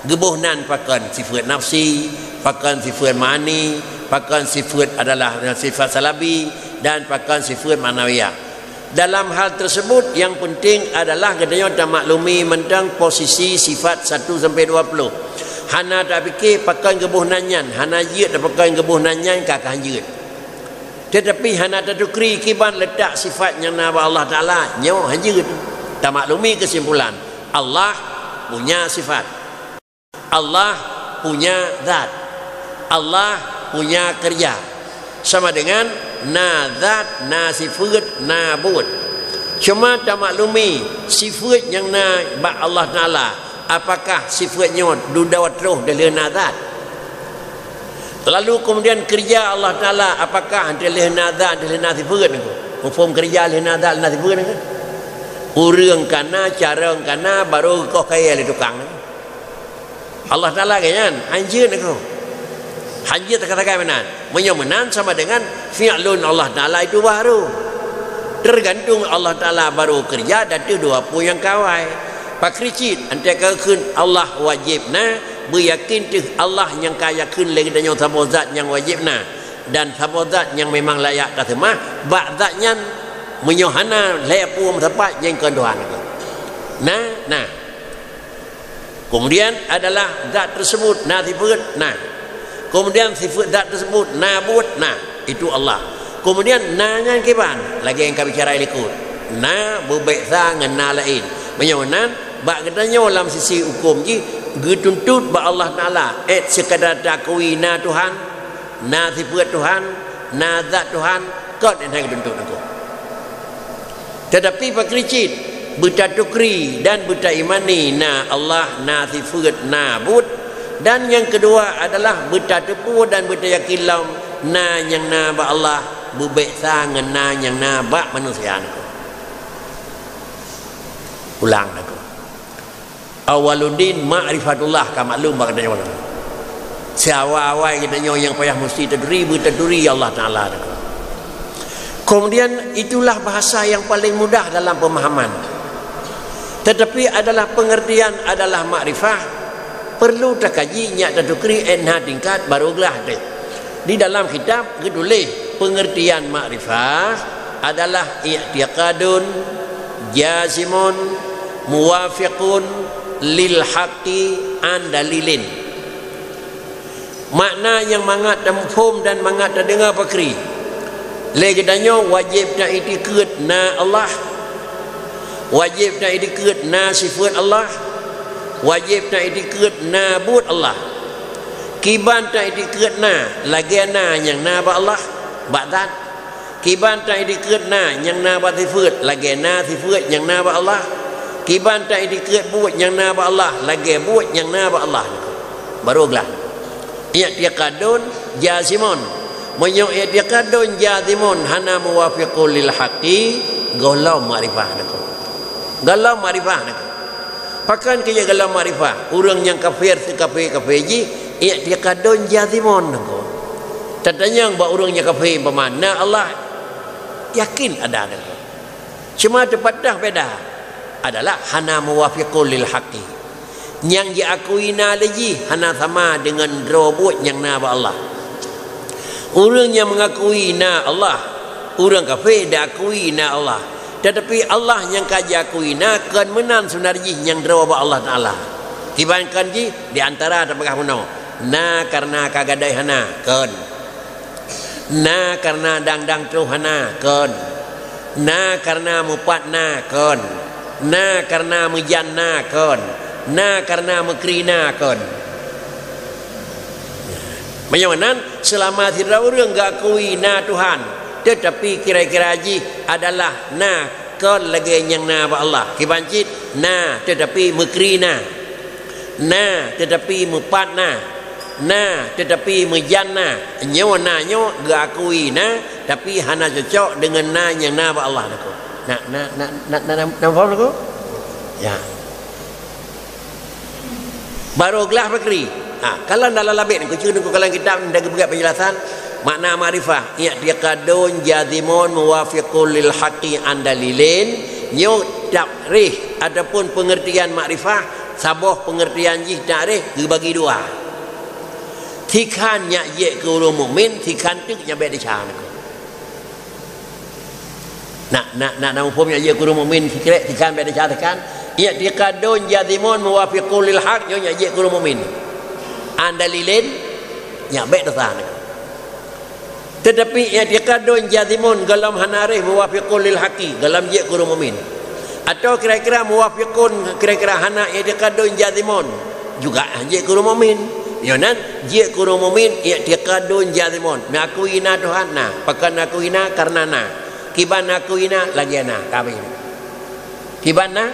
Geuboh nan pakon sifeuet nafsi, pakon sifeuet ma'ani, pakon sifeuet adalah sifat salabi, dan pakon sifeuet ma'nawiyah. Dalam hal tersebut, yang penting adalah geutanyoe tamaklumi mantong posisi sifat satu sampai dua puluh. Hana tapike pakon geuboh nan nyan, hana jeuet pakon geuboh nan nyan ka, ka jeuet. Tetapi hana tatukri kiban letak sifat nyang na bak Allah Taala, nyoe hanjeuet. Tamaklumi kesimpulan, Allah punya sifat. Allah punya zat. Allah punya kerja. Sama dengan na zat, na sifeuet, na buet. Cuma tamaklumi sifeuet nyang na bak Allah Taala, apakah sifeuet nyoe dudoe troh dilheueh na zat? Lalu kemudian kerja Allah Taala, apakah dilheueh na zat, dilheueh na sifeuet nangko? Muphom kerja lheueh na zat, lheueh na sifeuet nangko? Ureuëng kana, carông kana, barô geukoh kayée lé tukang nangko. Allah Taala geuh nyan, hanjeuet nangko. Hanjeuet sagai-sagai meunan. Meunyoe meunan sama dengan fi'lun Allah Taala itu baru. Tergantung Allah Taala baru kerja, dan tu dua pun nyang kawai. Pakri cit, antai ka kheun Allah wajéb na, beuyakin teuh Allah nyang ka yakheun lé geutanyoe saboh zat nyang wajéb na, dan saboh zat nyang memang layak taseumah, bak zat nyan meunyoe hana lhée pue meusapat, nyan kon Tuhan. Na, na. Kemudian adalah zat tersebut na sifeuet, na. Kemudian sifeuet zat tersebut na buet, na. Itu Allah. Kemudian na nyan kiban, lagée nyang ka bicara likot. Na beubek sa ngon na laén. Meunyoe nan, bak geutanyoe lam sisi huköm jih, geutuntot bak Allah Taala, eh, sekadar takui na Tuhan, na sifeuet Tuhan, na zat Tuhan, kon nyan geutuntot nangko. Tetapi pakri cit, beutatukri dan beutaimani na Allah, na sifeuet, na buet, dan nyang keudua adalah beutateupeue dan beutayakin lom na nyang na bak Allah beubek sa ngon na nyang na bak manusia nangko. Ulang nangko. Awaluddin ma'rifatullah, ka maklum bak geutanyoe. Siawai-awai geutanyoe nyang payah musti taturi, beutaturi Allah Taala. Kemudian, itulah bahasa yang paling mudah dalam pemahaman. Tetapi adalah pengertian adalah makrifah, perlu takaji nyak tatukri, eh, na tingkat baru glah deh. Di dalam kitab geutuléh, pengertian makrifah adalah i'tiqadun jazimun muwafiqun lil haqqi an dalilin. Makna nyang mangat tamuphom dan mangat tadeungoe pakri. Lé geutanyoe wajéb taiktikeuet na Allah, wajéb taiktikeuet na sifeuet Allah, wajéb taiktikeuet na buet Allah. Kiban taiktikeuet na, lagée na nyang na bak Allah, bak zat. Kiban taiktikeuet na nyang na bak sifeuet, lagée na sifeuet nyang na bak Allah. Kiban taiktikeuet buet nyang na bak Allah, lagée buet nyang na bak Allah. Baru glah. I'tiqadun jazimun. Meunyoe i'tiqadun jazimun hana muwafiqul lil haqqi, gohlom makrifah niko. Gohlom makrifah niko. Pakon keu jeuet gohlom makrifah? Ureuëng nyang kafir, seukafé-kafé jih, i'tiqadun jazimun niko. Tatanyong bak ureuëng nyang kafé, umpama na Allah, yakin ada niko. Cuma teupeutah beda adalah hana muwafiqul lil haqqi. Nyang jiakui na lé jih hana sama deungon droe buet nyang na bak Allah. Ureuëng nyang mengakui na Allah, ureuëng kafé diakui na Allah. Tetapi Allah nyang ka jiakui na kon meunan seunari jih nyang droe bak Allah Taala. Kiban kon jih di antara tapeugah bunoe, na kareuna ka gadôh hana, kon. Na kareuna dang-dang troh hana, kon. Na kareuna meupat na, kon. Na kareuna meujan na, kon. Na kareuna meukri na, kon. Meunyoe nan, seulama sidroe ureuëng geukui na Tuhan, teutapi kira-kira jih adalah na kon lagée nyang na bak Allah. Kiban cit na, teutapi meukri na. Na, teutapi meupat na. Na, teutapi meujan na. Nyoe na nyoe geukui na, tapi hana cocok deungon na nyang na bak Allah niko. Na, na, na, na, na, na, na, paham niko? Ya. Barô glah pakri. Ha, kalau dalam labet niko, cuma niko kalau kitab dah geupeugah penjelasan makna makrifah, i'tiqadun jazimun muwafiqul lil haqqi an dalilin, nyoe takrif ataupun pengertian makrifah, saboh pengertian jih takrif geubagi dua. Sikhan nyak jeuet keu ureuëng mukmin, sikhan teuk nyak bék desya niko. Nak, nak, nak, nak muphom nyak jeuet keu ureuëng mukmin sikrek, sikhan bék desya sikhan. I'tiqadun jazimun muwafiqul lil haq, nyoe nyak jeuet keu ureuëng mukmin. An dalilin, nyak bék desya niko. Teutapi i'tiqadun jazimun gohlom hana reh muwafiqun lil haqqi, gohlom jeuet keu ureuëng mukmin. Atawa kira-kira muwafiqun, kira-kira hana i'tiqadun jazimun, juga jeuet keu ureuëng mukmin. Nyoe nan jeuet keu ureuëng mukmin i'tiqadun jazimun. Meuakui na Tuhan na, pakon akui na kareuna na. Kiban akui na lagée na, ka habéh. Kiban na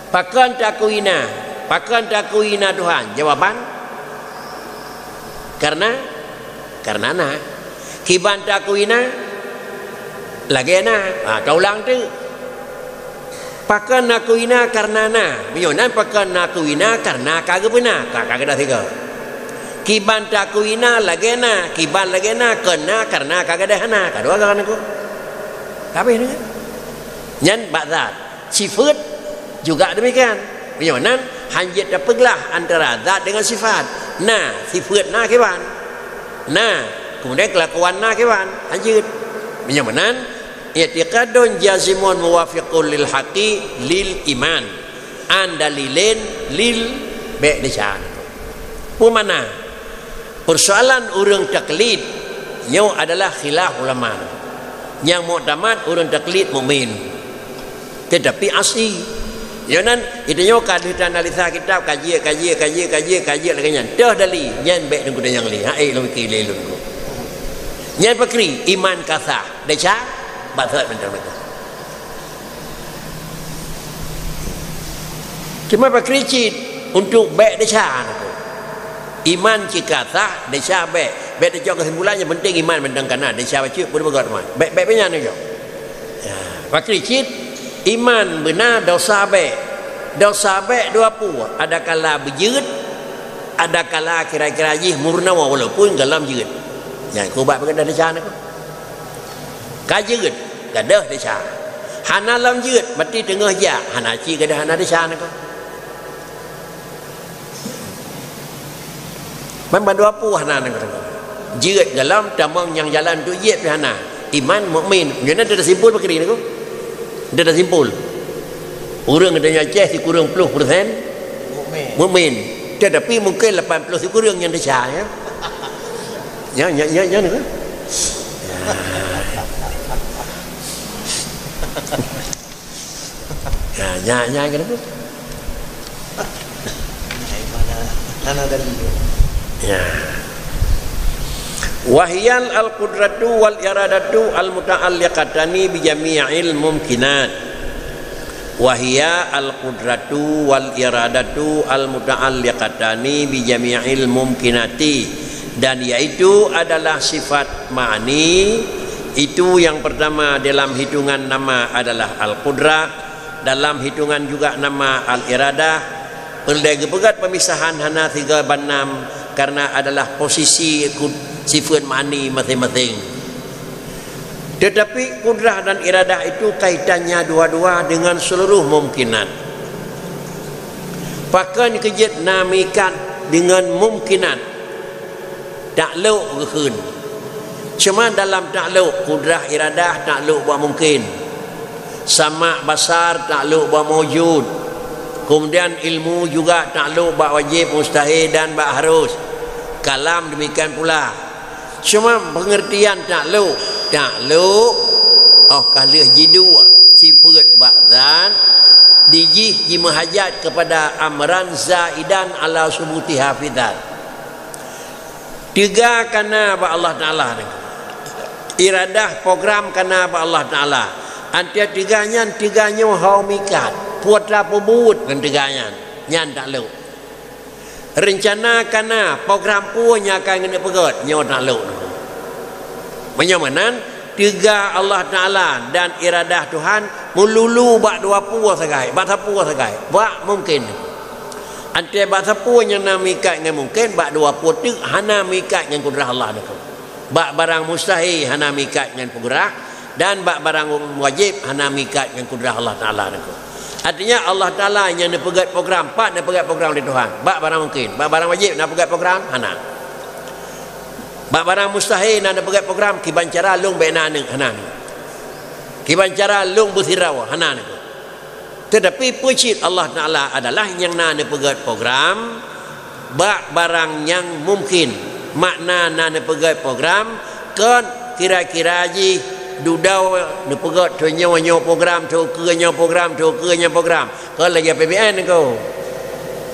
Pakon takui na? Pakon takui na Tuhan? Jawaban, karena, karena na. Kiban takui na? Lagée na. Ha, taulang teuk. Pakon nakui na? Karena na. Meunyoe nan pakon nakui na? Karena ka geupeuna. Ka, ka geudah sigoe. Kiban takui na? Lagée na. Kiban lagée na? Kon na, karena ka geudah na. Ka dua goe niko. Habéh nyan. Nyan bak zat. Sifeut juga demikian. Meunyoe nan, hana jeuet tapeuglah antara zat dengan sifat. Na, sifeut na kiban. Na, kemudian kelakuan na kiban. Hana jeuet. Meunyoe meunan, i'tiqadun jazimun muwafiqun lil haqqi lil iman. An dalilin lil bék desya. Peue makna? Persoalan ureuëng taklid nyoe adalah khilaf ulama. Nyang muktamad ureuëng taklid mukmin, tetapi asi. Nyoe nan, geutanyoe ka deuh taanalisa kitab, kaji, kaji, kaji, kaji, kaji lagée nyan. Toh dali, nyan bék deungon nyang lé. Ha, eh, lôn pike lé lôn. Nyan pakri, iman ka sah. Desya, bak sot mantong-mantong. Cuma pakri cit untuk bék desya nako. Iman cit ka sah, desya bék. Bék teucok keusimpulan, nyang penting iman mantong ka na, desya bacut pun beugöt man. Bék, bék, bék nyan teucok. Ya, pakri cit iman beuna, desya bék. Desya bék dua peue, adakala beujeuet, adakala kira-kira jih murna walaupun gohlom jeuet. Nyan keuh bak peugah desya nako. Ka jeuet, gadôh desya. Hana lom jeuet, maté teungoh jak, hana cit gadôh hana desya nako. Ban bandua peue hana nako. Jeuet gohlom, tamong nyang jalan untuk jeuet pih hana. Iman mukmin. Nyan dah tasimpul pakri nako. Dah tasimpul. Ureuëng geutanyoe Aceh sikureueng ploh persen mukmin. Mukmin. Tetapi mungkin lapan ploh sikureueng nyang desya, ya. Nyan, nyan, nyan, nyan, nyan. Ya, nyan, nyan, kenapa? Ya. Wahiyal al-qudratu wal iradatu al-muta'alliqatani bi jami'il mumkinat. Wa hiya al-qudratu wal iradatu al-muta'alliqatani bi jami'il mumkinati, dan yaitu adalah sifat ma'ani, itu yang pertama dalam hitungan nama adalah al-qudrah, dalam hitungan juga nama al-iradah. Peureulée geupeugét peumisahan hana sigoe ban nam, karena adalah posisi ku-, sifat ma'ani maséng-maséng. Tetapi kudrah dan iradah itu kaitannya dua-dua dengan seluruh mumkinat. Pakon keu jeuet na mikat deungon mumkinat, taklok geukheun. Cuma dalam taklok, kudrah iradah taklok bak mungken. Sama' basar taklok bak maujud. Kemudian ilmu juga taklok bak wajib, mustahil dan bak harus. Kalam demikian pula. Cuma pengertian taklok, taklok, oh ka lheueh jiduek sifeuet bak zat, dijih jimeuhajat kepada amran zaidan ala subutiha fi zat. Teuga kana bak Allah Taala nyoe. Iradah program kana bak Allah Taala. Antai teuga nyan, teuga nyoe hana mikat. Peue tapeubuet ngon teuga nyan, nyan taklok. Reuncana kana program peue nyang ka geuneuk peugét, nyoe taklok. Meunyoe meunan, teuga Allah Taala dan iradah Tuhan meululu bak dua peue sagai, bak sapeue sagai, bak mungken. Antai bak sapeue nyang na mikat ngon mungken, bak dua peue teuk hana mikat ngon kudrah Allah nyoe. Bak barang mustahil hana mikat ngon kudrah, dan bak barang wajéb hana mikat ngon kudrah Allah Taala nyoe. Artinya, Allah Taala nyang neupeugét program, pat neupeugét program lé Tuhan. Bak barang mungken, bak barang wajéb na peugét program, hana. Bak barang mustahil na neupeugét program, kiban cara lôn bék na aneuk, hana aneuk. Kiban cara lôn beusidroe, hana aneuk. Teutapi peue cit Allah Taala adalah nyang na neupeugét program bak barang nyang mungken. Makna na neupeugét program kon kira-kira jih dudoe neupeugét, thon nyoe nyoe program, thon keue nyoe program, thon keue nyoe program. Kon lagée A P B N nyoe.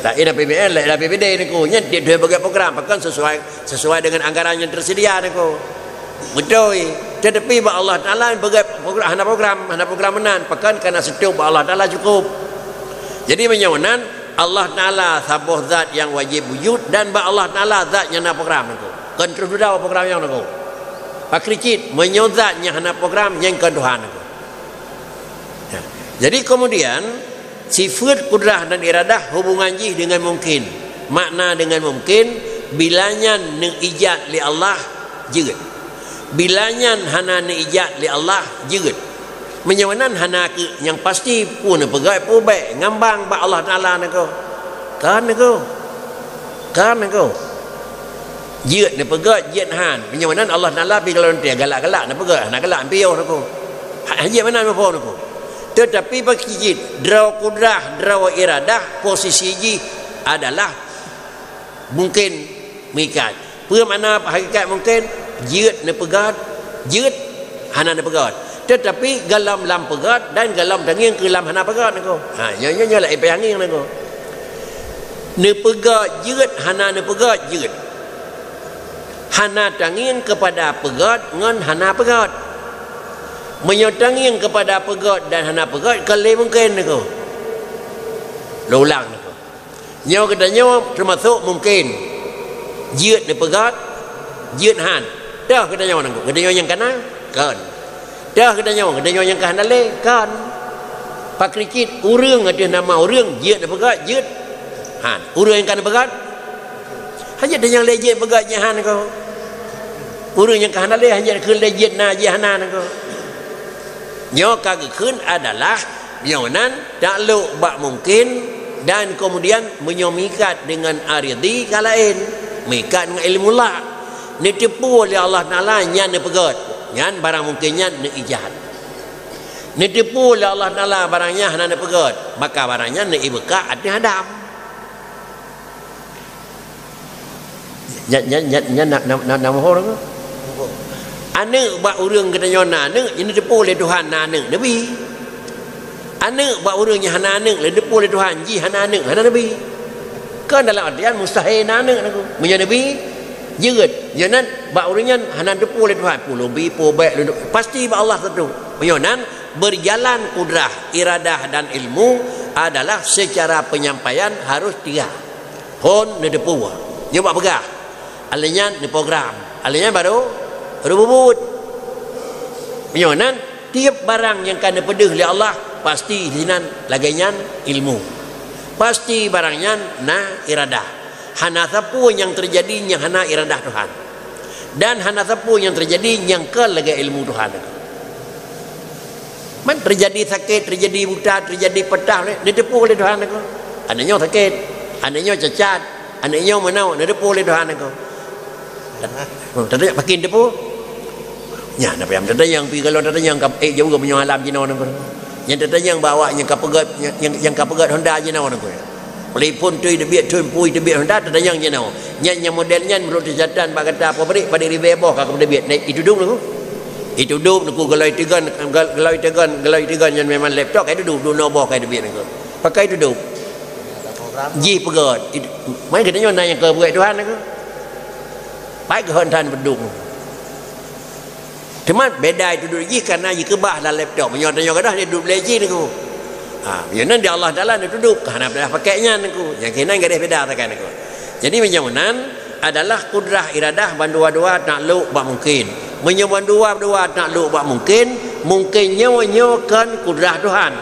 Laén A P B N, laén A P B D nyoe. Nyan tiep thon peugét program, pakon sesuai, sesuai dengan anggaran yang tersedia nyoe. Beutôi. Teutapi bak Allah Taala peugét program, hana program, hana program meunan. Pakon kana seutôt bak Allah Taala cukup. Jadi, meunyoe meunan, Allah Taala saboh zat nyang wajéb wujud dan bak Allah Taala zat nyang na program nyoe. Kon troh dudoe program nyoe nyoe. Pakri cit, meunyoe zat nyang hana program, nyan kon Tuhan nyoe. Ya. Jadi, kemudian, sifat kudrah dan iradah hubungan jih dengan mungken. Makna dengan mungken, bila nyan neuijat lé Allah, jeuet. Bila nyan hana neuijat lé Allah, jeuet. Meunyoe nan hana keu nyang pasti, peue neupeugét, peue bék, ngambang bak Allah Taala nyoe. Kan nyoe. Kan nyoe. Jeuet neupeugét, jeuet han. Meunyoe nan Allah Taala pi galon teuh, galak-galak neupeugét, hana galak piôh nyoe. Ha, jeuet meunan muphom nyoe. Teutapi bak cit, droe kudrah, droe iradah, posisi jih adalah mungken mikat. Peue makna hakikat mungken? Jeuet neupeugét, jeuet hana neupeugét. Teutapi golom lam peugét dan golom tangieng keu lam hana peugét nyoe. Ha, nyoe, nyoe, nyoe laén peuhangieng nyoe. Neupeugét jeuet, hana neupeugét jeuet. Hana tangieng keupada peugét ngon hana peugét. Meunyoe tangieng keupada peugét dan hana peugét, kon lé mungken nyoe. Lôn ulang nyoe. Nyoe geutanyoe teumasok mungken jeuet neupeugét, jeuet han. Toh geutanyoe nangku, geutanyoe nyang kana? Kon. Toh geutanyoe, geutanyoe nyang ka hana lé? Kon. Pakri cit ureuëng ateueh nama ureuëng jeuet neupeugét, jeuet han. Ureuëng nyang ka neupeugét? Hana jeuet nyang lé jeuet peugét jeuet han ko. Ureuëng nyang ka hana lé, hana jeuet keu lé jeuet na jeuet hana ko. Nyoe ka geukheun adalah nyoe nan taklok bak mungken dan kemudian meunyoe mikat deungon aridhi ka laén, mikat ngon ilmu la. Neuteupeue lé Allah Taala nyan neupeugét, nyan barang mungken nyan neuijat. Neuteupeue lé Allah Taala barang nyan hana neupeugét, maka barang nyan neuibeukak ateueh Adam. Nyan, nyan, nyan, nyan na, na, na, na mohor ke? Aneuk bak ureuëng geutanyoe na aneuk, jih neuteupeue lé Tuhan na aneuk, neubi. Aneuk bak ureuëng nyang hana aneuk, lé neuteupeue lé Tuhan jih hana aneuk, hana neubi. Kon dalam artian mustahil na aneuk nangku. Meunyoe neubi, jeuet. Nyoe nan bak ureuëng nyan hana neuteupeue lé Tuhan, peue lôn bi, peue bék lôn, pasti bak Allah teuteupeue. Meunyoe nan Berjalan kudrah, iradah dan ilmu adalah secara penyampaian harus tiga. Phon neuteupeue, nyoe bak peugah. Alèh nyan neuprogram. Alèh nyan baru, baru peubuet. Meunyoe nan, tiep barang nyang ka neupeudeuh lé Allah, pasti sinan lagèe nyan ilmu. Pasti barang nyan na iradah. Hana sapeue nyang teujadi nyang hana iradah Tuhan. Dan hana sapeue nyang teujadi nyang kon lagèe ilmu Tuhan. Man teujadi sakét, teujadi buta, teujadi peutah, neuteupeue lé Tuhan aku. Aneuk nyoe sakét, aneuk nyoe cacat, aneuk nyoe meunoe, neuteupeue lé Tuhan aku. Tatanyong pakon teupeue? Nyan apa nyang tatanyong, pi kalau tatanyong ka, eh, jauh meunyoe alam jinoe nangko. Nyang tatanyong bak awak nyang ka peugöt, nyang, nyang, nyang ka peugöt honda jinoe nangko. Telepon tui teubiet, thon pui teubiet honda, tatanyong jinoe. Nyan nyang model nyan meunurot catatan bak gata pabrik, padum ribèe boh ka teubiet. Nah, itudôk nangko. Itudôk nangko, galai tigon, gal-, galai tigon, galai tigon nyan memang laptop ka itudôk, dua boh ka teubiet nangko. Pakai itudôk. Jih peugöt. Itu, meunan geutanyoe na nyang ka buet Tuhan nangko. Pakai keuhon tan peudong. Teuma beda itu duek jih, karena jikeubah lam laptop. Meunyoe tanyoe gadôh, dia duek lé jih nangko. Ha, meunyoe nan di Allah Taala neutudôk, hana payah pakai nyan nangko. Nyang keunan gadôh beda sakai nangko. Jadi, meunyoe nan adalah kudrah iradah bandua-dua taklok bak mungken. Meunyoe bandua-dua taklok bak mungken, mungken nyoe, nyoe kon kudrah Tuhan.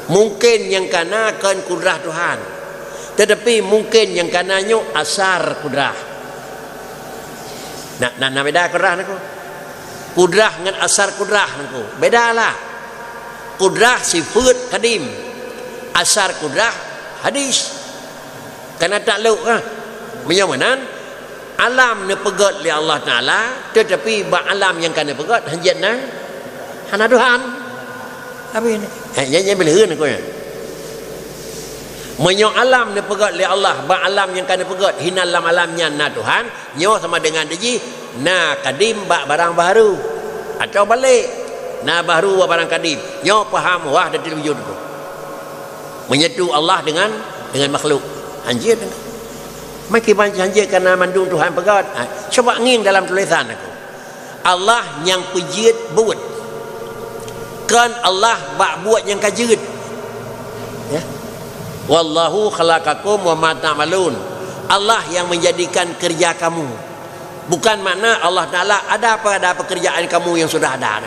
Mungken nyang kana kon kudrah Tuhan. Tetapi mungken nyang kana nyoe asar kudrah. Na, na, na beda kudrah nangko. Kudrah ngon asar kudrah nangko. Beda lah. Kudrah sifeuet kadim. Asar kudrah hadis. Kana taklok, ha. Meunyoe meunan, alam neupeugöt lé Allah Taala, tetapi bak alam nyang ka neupeugöt hanjeuet na, hana Tuhan. Tapi, eh, nyan, nyan beuleuen aku nyan. Meunyoe alam neupeugöt lé Allah, bak alam nyang ka neupeugöt, hinan lam alam nyan na Tuhan, nyoe sama dengan dijih na kadim bak barang baru. Atau balek, na baru bak barang kadim. Nyoe paham wahdatul wujud tu. Menyatu Allah dengan, dengan makhluk. Hanjeuet. Meukiban hanjeuet karena mandum Tuhan peugöt. Ha, cuba ngieng dalam tulisan aku. Allah nyang peujeuet buet. Kon Allah bak buet nyang ka jeuet. Ya. "Wallahu khalaqakum wa ma ta'malun." Allah yang menjadikan kerja kamu. Bukan makna Allah Taala ada pada pekerjaan kamu yang sudah ada.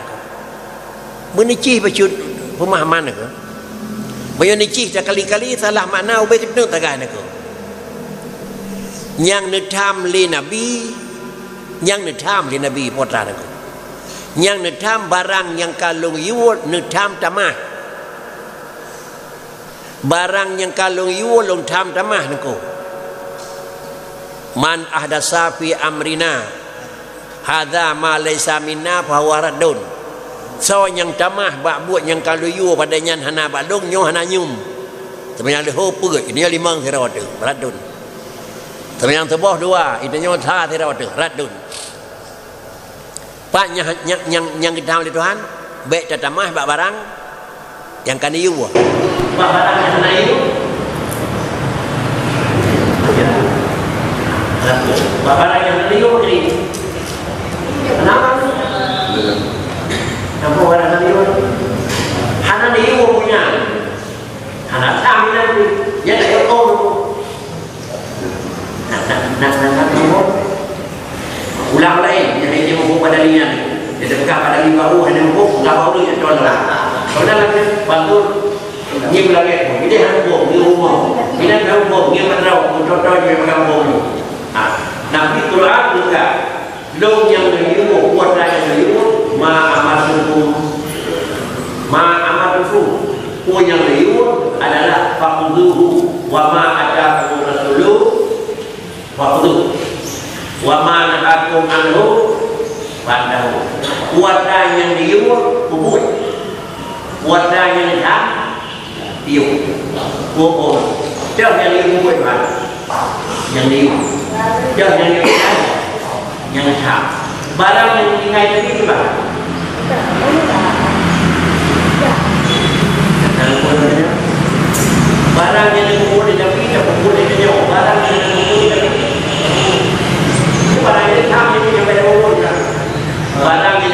Meunici bacut pemahaman aku. Meunyoe nici sakali-kali salah makna, ubé keuneuk tagah aku. Nyang neutham lé Nabi, nyang neutham lé Nabi, po that aku. Nyang neutham barang nyang ka lôn yue, neutham tamah. Barang nyang ka lôn yue, lôn tham tamah nangko. "Man ahdasa fi amrina hadza ma laisa minna fahuwa raddun." Soe nyang tamah bak buet nyang ka lôn yue padahai nyan hana bak lôn, nyoe hana nyoe. Teuma nyang leuho peuet, nyoe limong sidroe teuh, raddun. Teuma nyang tuboh dua, nyoe sa sidroe teuh, raddun. Pat nyang, nyang, nyang, nyang geutam lé Tuhan, bèk tatamah bak barang nyang ka neuyue. Bak barang nyang hana yue. Ya. Bak barang nyang hana yue, jadi. Kenapa? Kenapa barang hana yue? Hana neuyue punya. Hana tam inan tu. Nyan dak tau tu. Nah, nah, nah, nah, nah, nah. Ulang laén, nyang hana muphom padali nyan. Jadi peugah padali baru hana muphom, peugah baru nyang tuan lah. Kalau dah lagi, bagus. Nyi beulagèe, ini hana muphom, nyi muphom. Ini hana muphom, nyi petrau, beutôi-beutôi nyi pegang muphom. Ha, Nabi Quran juga. Lôn nyang neuyue, peue nyang neuyue, ma amartukum. Ma amartukum. Peue nyang neuyue adalah fakhuzuhu, wa ma atakumur rasulu fakhuzuhu, wa ma nahakum anhu fantahu. Peue nyang neuyue, peubuet. Peue nyang neutham, Yue. Oh, oh. Dah nyang yue buet, Tuhan. Nyang yue. Dah nyang yue, Tuhan. Nyang sah. Barang nyang tinggai tadi tu, Tuhan. Barang nyang dikumpul di Nabi, dah kumpul di dunia. Barang nyang dikumpul di Nabi, barang nyang sama, nyang pada kumpul, Tuhan. Barang nyang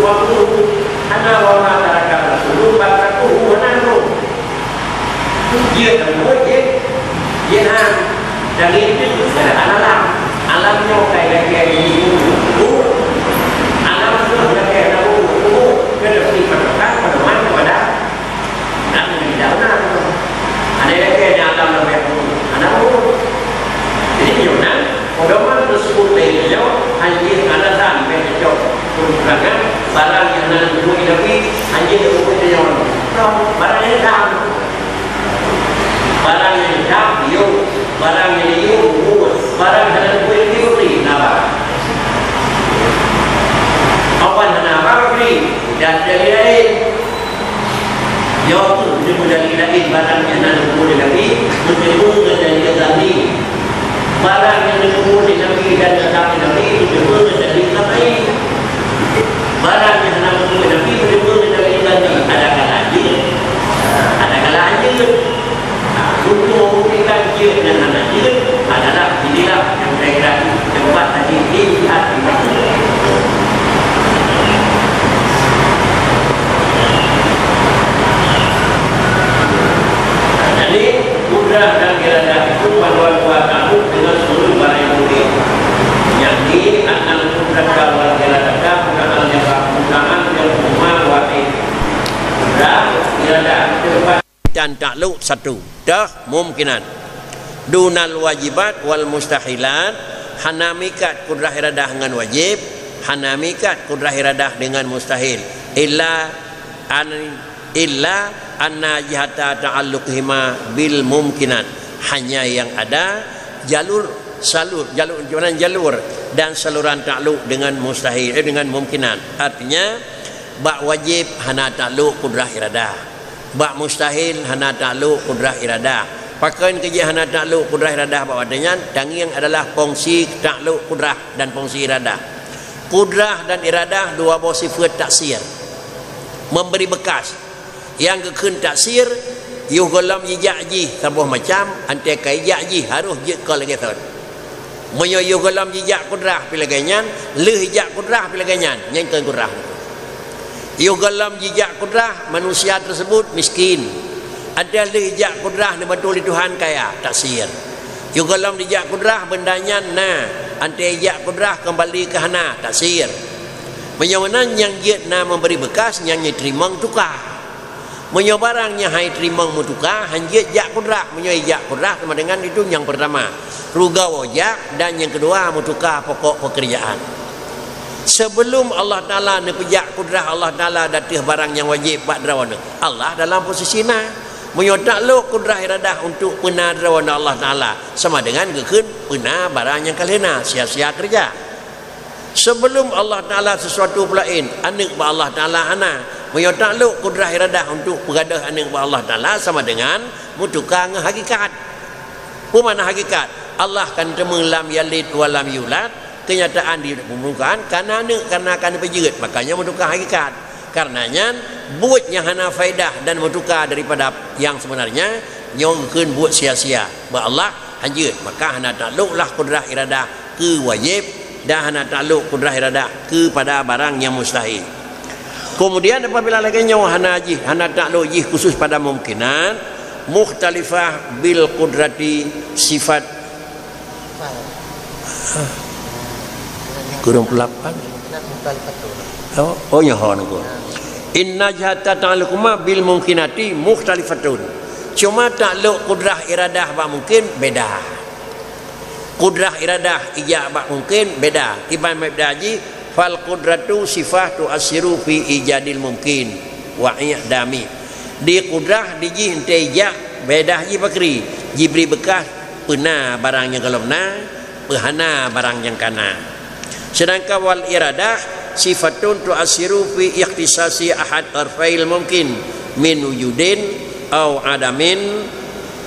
wa amruhu, hana wa ma taraka rasulu ba'dahu, hana roh. Jeuet lam buet jih, jeuet han. Dan itu adalah alam. Alam nyoe kai lagèe ini, alam nyoe lagèe laut, keuneuk jipatokan pedoman kepada Nabi Daud. Ada lagèe nyan alam Nabi Daud. Anak Daud. Jadi, nyoe na, pedoman tersebut tadi nyoe, hanya alasan bèk cocok peunterangan, barang nyang na leumbut di Nabi, hanya leumbut di nyoe. Barang nyang hitam. Barang nyang hitam, yôh. Barang nyang yôh, bubur. Barang nyang leumbut di Nabi, hana. Awan hana bri, dan dari lain. Nyoe kheueh meudalil laén barang nyang na leumbut di Nabi, meuteupeue ngon dalil Ghazali. Barang nyang leumbut di Nabi dan Ghazali, meuteupeue ngon dalil Ghazali. Barang nyang hana leumbut di Nabi, meuteupeue ngon dalil Ghazali. Ada kala jeuet, ada kala jeuet. Nah, untuk membuktikan jeuet dan hana jeuet adalah inilah yang saya kira tempat tadi ijtihad. Jadi, kudrah dan iradah itu panduan buat takluk dengan seluruh barang yang boleh. Yakni, annal qudrata wal iradata bukan hal yang, bukan hal yang cuma wahid. Kudrah, iradah, tempat dan takluk satu, teuh mumkinat. Dunal wajibat wal mustahilat, hana meuikat kudrah iradah ngon wajib, hana meuikat kudrah iradah dengan mustahil. Illa an, illa anna jihata ta'alluqihima bil mumkinat. Hanya yang ada jalur, salur, jalur, jalur dan saluran takluk dengan mustahil, eh, dengan mumkinat. Artinya, bak wajib hana takluk kudrah iradah. Bak mustahil hana takluk kudrah iradah. Pakon keu jih hana takluk kudrah iradah bak watèe nyan? Tangieng adalah fungsi takluk kudrah dan fungsi iradah. Kudrah dan iradah dua boh sifeut taksir. Memberi bekas. Nyang geukheun taksir, yoh gohlom jijak jih saboh macam, 'an teuka jijak jih harôh jeuet kon lagèe thon. Meunyoe yoh gohlom jijak kudrah pih lagèe nyan, lheueh jijak kudrah pih lagèe nyan, nyan kon kudrah. Yoh gohlom jijak kudrah, manusia tersebut miskin. 'An teuka lheueh jijak kudrah neubantu lé Tuhan kaya, taksir. Yoh gohlom jijak kudrah, benda nyan na. 'An teuka jijak kudrah, keumbali keu hana, taksir. Meunyoe meunan nyang jeuet na memberi bekas, nyang jiteurimong tuka. Meunyoe barang nyang han jiteurimong meutuka, han jeuet jak kudrah. Meunyoe jak kudrah, sama dengan itu nyang pertama, rugoe jak, dan nyang keudua, meutuka pokok pekerjaan. Sebelum Allah Taala neupeujak kudrah Allah Taala di ateueh barang nyang wajéb bak droeneuh, Allah dalam posisi na. Meunyoe taklok kudrah iradah untuk peuna droeneuh Allah Taala, sama dengan geukheun peuna barang nyang ka lheueh na, sia-sia keureuja. Sebelum Allah Taala sesuatu peulaén, aneuk bak Allah Taala hana, Meunyoe taklok kudrah iradah untuk peugadôh aneuk bak Allah Taala sama dengan meutuka ngon hakikat. Peue makna hakikat? Allah kan teuma lam yalid wa lam yulad, kenyataan di permukaan kana aneuk, kana kana peujeuet, makanya meutuka hakikat. Karena nyan, buet nyang hana faedah dan meutuka daripada nyang sebenarnya, nyoe geukheun buet sia-sia. Bak Allah hanjeuet, maka hana takloklah kudrah iradah keu wajéb dan hana taklok kudrah iradah keupada barang nyang mustahil. Kemudian apabila lagée nyoe hana jih, hana taklok jih khusus pada mumkinat, mukhtalifah bil qudrati sifat. Kurang pelapan. Oh, oh, nyoe hon ku. Inna jihata ta'alluquma bil mumkinati mukhtalifatun. Cuma taklok kudrah iradah bak mungkin beda. Kudrah iradah ijak bak mungkin beda. Kiban meuda jih, fal qudratu sifah tu'assiru fi ijadil mumkin wa i'dami. Di kudrah di jih ente ijak beda jih pakri. Jibri beukah peuna barang nyang golom na, peuhana barang nyang kana. Sedangkan wal iradah sifatun tu'assiru fi ikhtisasi ahad tarfail mumkin min wujudin au adamin,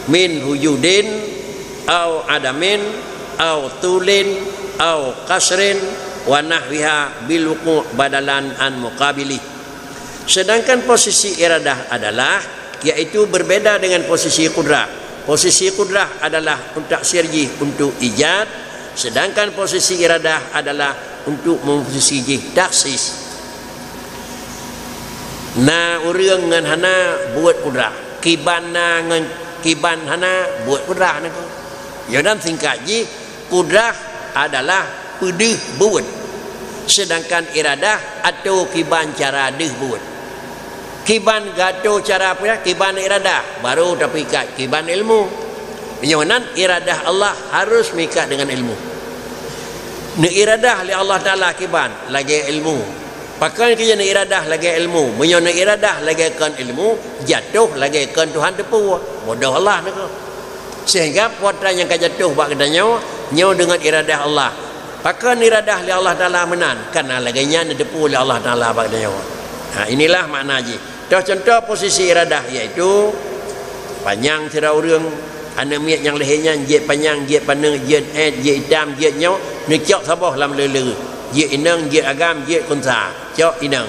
min wujudin au adamin au tulin au qasrin wa nahwiha bil wuqu' badalan an muqabilih. Sedangkan posisi iradah adalah, yaitu berbeda dengan posisi kudrah. Posisi kudrah adalah taksir jih untuk ijad, sedangkan posisi iradah adalah untuk memposisi jih taksis. Na ureuëng ngon hana buet kudrah, kiban na ngon kiban hana buet kudrah nangku. Nyoe dan singkat jih, kudrah adalah peudeuh buet, sedangkan iradah atô kiban cara deuh buet. Kiban geuatô cara peue? Kiban iradah, baru tapeuikat kiban ilmu. Meunyoe nan iradah Allah harus meuikat dengan ilmu. Neuiradah lé Allah Taala kiban lagée ilmu. Pakon keu nyan neuiradah lagée ilmu? Meunyoe neuiradah lagée kon ilmu, jatoh lagée kon Tuhan teupeu. Bodoh Allah nangku. Sehingga peue nyang ka jatoh bak geutanyoe, nyoe deungon iradah Allah. Pakon iradah lé Allah Taala meunan? Karena lagée nyan neuteupeue lé Allah Taala bak geutanyoe. Ha, inilah makna jih. Toh contoh posisi iradah, yaitu panyang sira ureuëng, aneuk miet nyang leuhé nyan jeuet panyang, jeuet paneuk, jeuet ét, jeuet itam, jeuet nyoe, neucok saboh lam le-le. Jeuet inong, jeuet agam, jeuet kunsa, cok inong.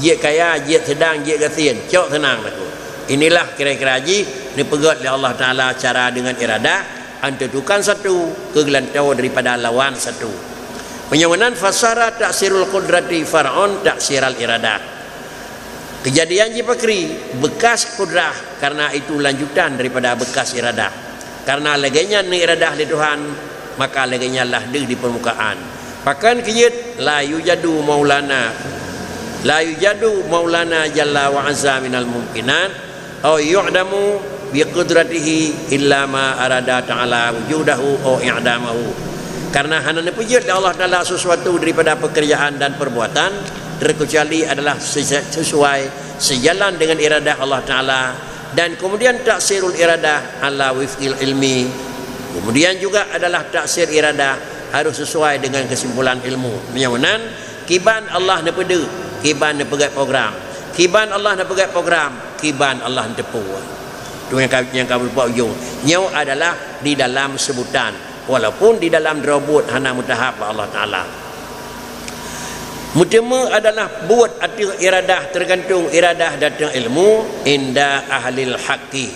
Jeuet kaya, jeuet seudang, jeuet gasien, cok seunang laku. Inilah kira-kira jih neupeugét lé Allah Taala cara deungon iradah, anteutukan satu keu geulantoe daripada lawan satu. Meunyoe meunan fasara taksirul qudrati far'on taksiral iradah. Keujadian jih pakri, beukas kudrah, karena itu lanjutan daripada beukas iradah. Karena lagée nyan neuiradah lé Tuhan, maka lagée nyan lah deuh di peurmukaan. Pakon keujeuet la yujadu maulana, la yujadu maulana jalla wa azza minal mumkinat, au yu'damu bi qudratihi illa ma arada ta'ala wujudahu au i'damahu. Karena hana neupeujeuet lé Allah Taala sesuatu daripada pekerjaan dan perbuatan, terkecuali adalah sese-, sesuai, sejalan dengan iradah Allah Taala, dan kemudian taksirul iradah ala wifqil ilmi. Kemudian juga adalah taksir iradah harus sesuai dengan kesimpulan ilmu. Meunyoe meunan, kiban Allah neupeudeuh, kiban neupeugét program. Kiban Allah neupeugét program, kiban Allah neuteupeue. Tu nyang ka, nyang ka beureupa ujong. Nyoe adalah di dalam seubutan, walaupun di dalam droe buet hana meutahap bak Allah Taala. Meuteumé adalah buet ateueh iradah, teugantung iradah dan teuh ilmu, inda ahlil haqqi.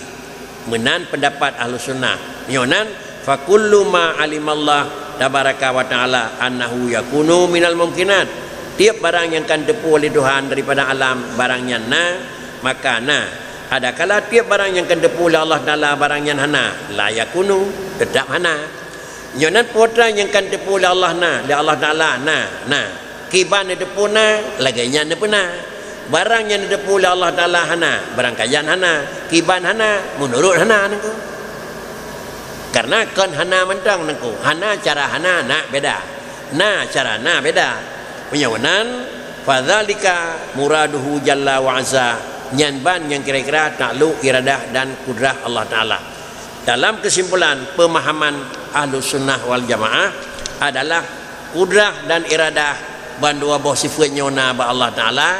Meunan pendapat Ahlus Sunnah. Nyoe nan, fa kullu ma alimallah tabaraka wa ta'ala annahu yakunu minal mumkinat. Tiep barang nyang kan teupeu lé Tuhan daripada alam, barang nyan na, maka na. Adakala tiep barang nyang kan teupeu lé Allah Taala, barang nyan hana, la yakunu, teutap hana. Nyoe nan peue nyang kan teupeu lé Allah na, lé Allah Taala na, na. Kiban neuteupeue na, lagée nyan neupeuna. Barang nyang neuteupeue lé Allah Taala hana, barang kajan hana, kiban hana, meunurot hana nangku. Karena kon hana mantong nangku, hana cara hana na beda. Na cara na beda. Meunyoe nan, fadzalika muraduhu jalla wa azza, nyan ban nyang kira-kira takluk iradah dan kudrah Allah Taala. Dalam kesimpulan, pemahaman Ahlus Sunnah wal Jamaah adalah kudrah dan iradah bandua boh sifeut nyoe na bak Allah Taala,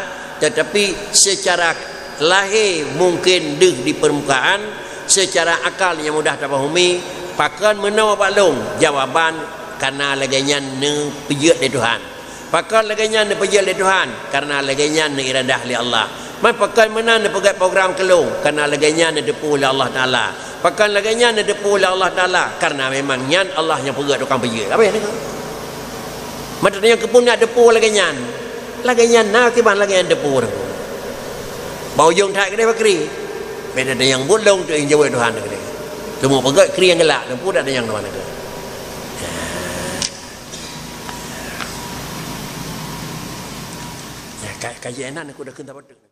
Tetapi secara lahé mungken deuh di permukaan, secara akal nyang mudah tapahami, pakon meunoe bak lôn? Jawaban, karena lagée nyan neupeujeuet lé Tuhan. Pakon lagée nyan neupeujeuet lé Tuhan? Karena lagée nyan neuiradah lé Allah. Man pakon meunan neupeugét program keu lôn? Karena lagée nyan neuteupeue lé Allah Taala. Pakon lagée nyan neuteupeue lé Allah Taala? Karena memang nyan Allah nyang peugét tukang peujeuet. Apa nyang deungoe? Mata nyang keupeue nak teupeue lagée nyan. Lagée nyan na kiban lagée nyan teupeue. Bak ujong that keudeh bakri. Beda nyang buet lôn tu nyang jaweueb Tuhan keudeh. Cuma peugét kri nyang galak, teupeue dak nyang Tuhan keudeh. Ya, ka-, kaji enak aku dah kheun saboh teuk.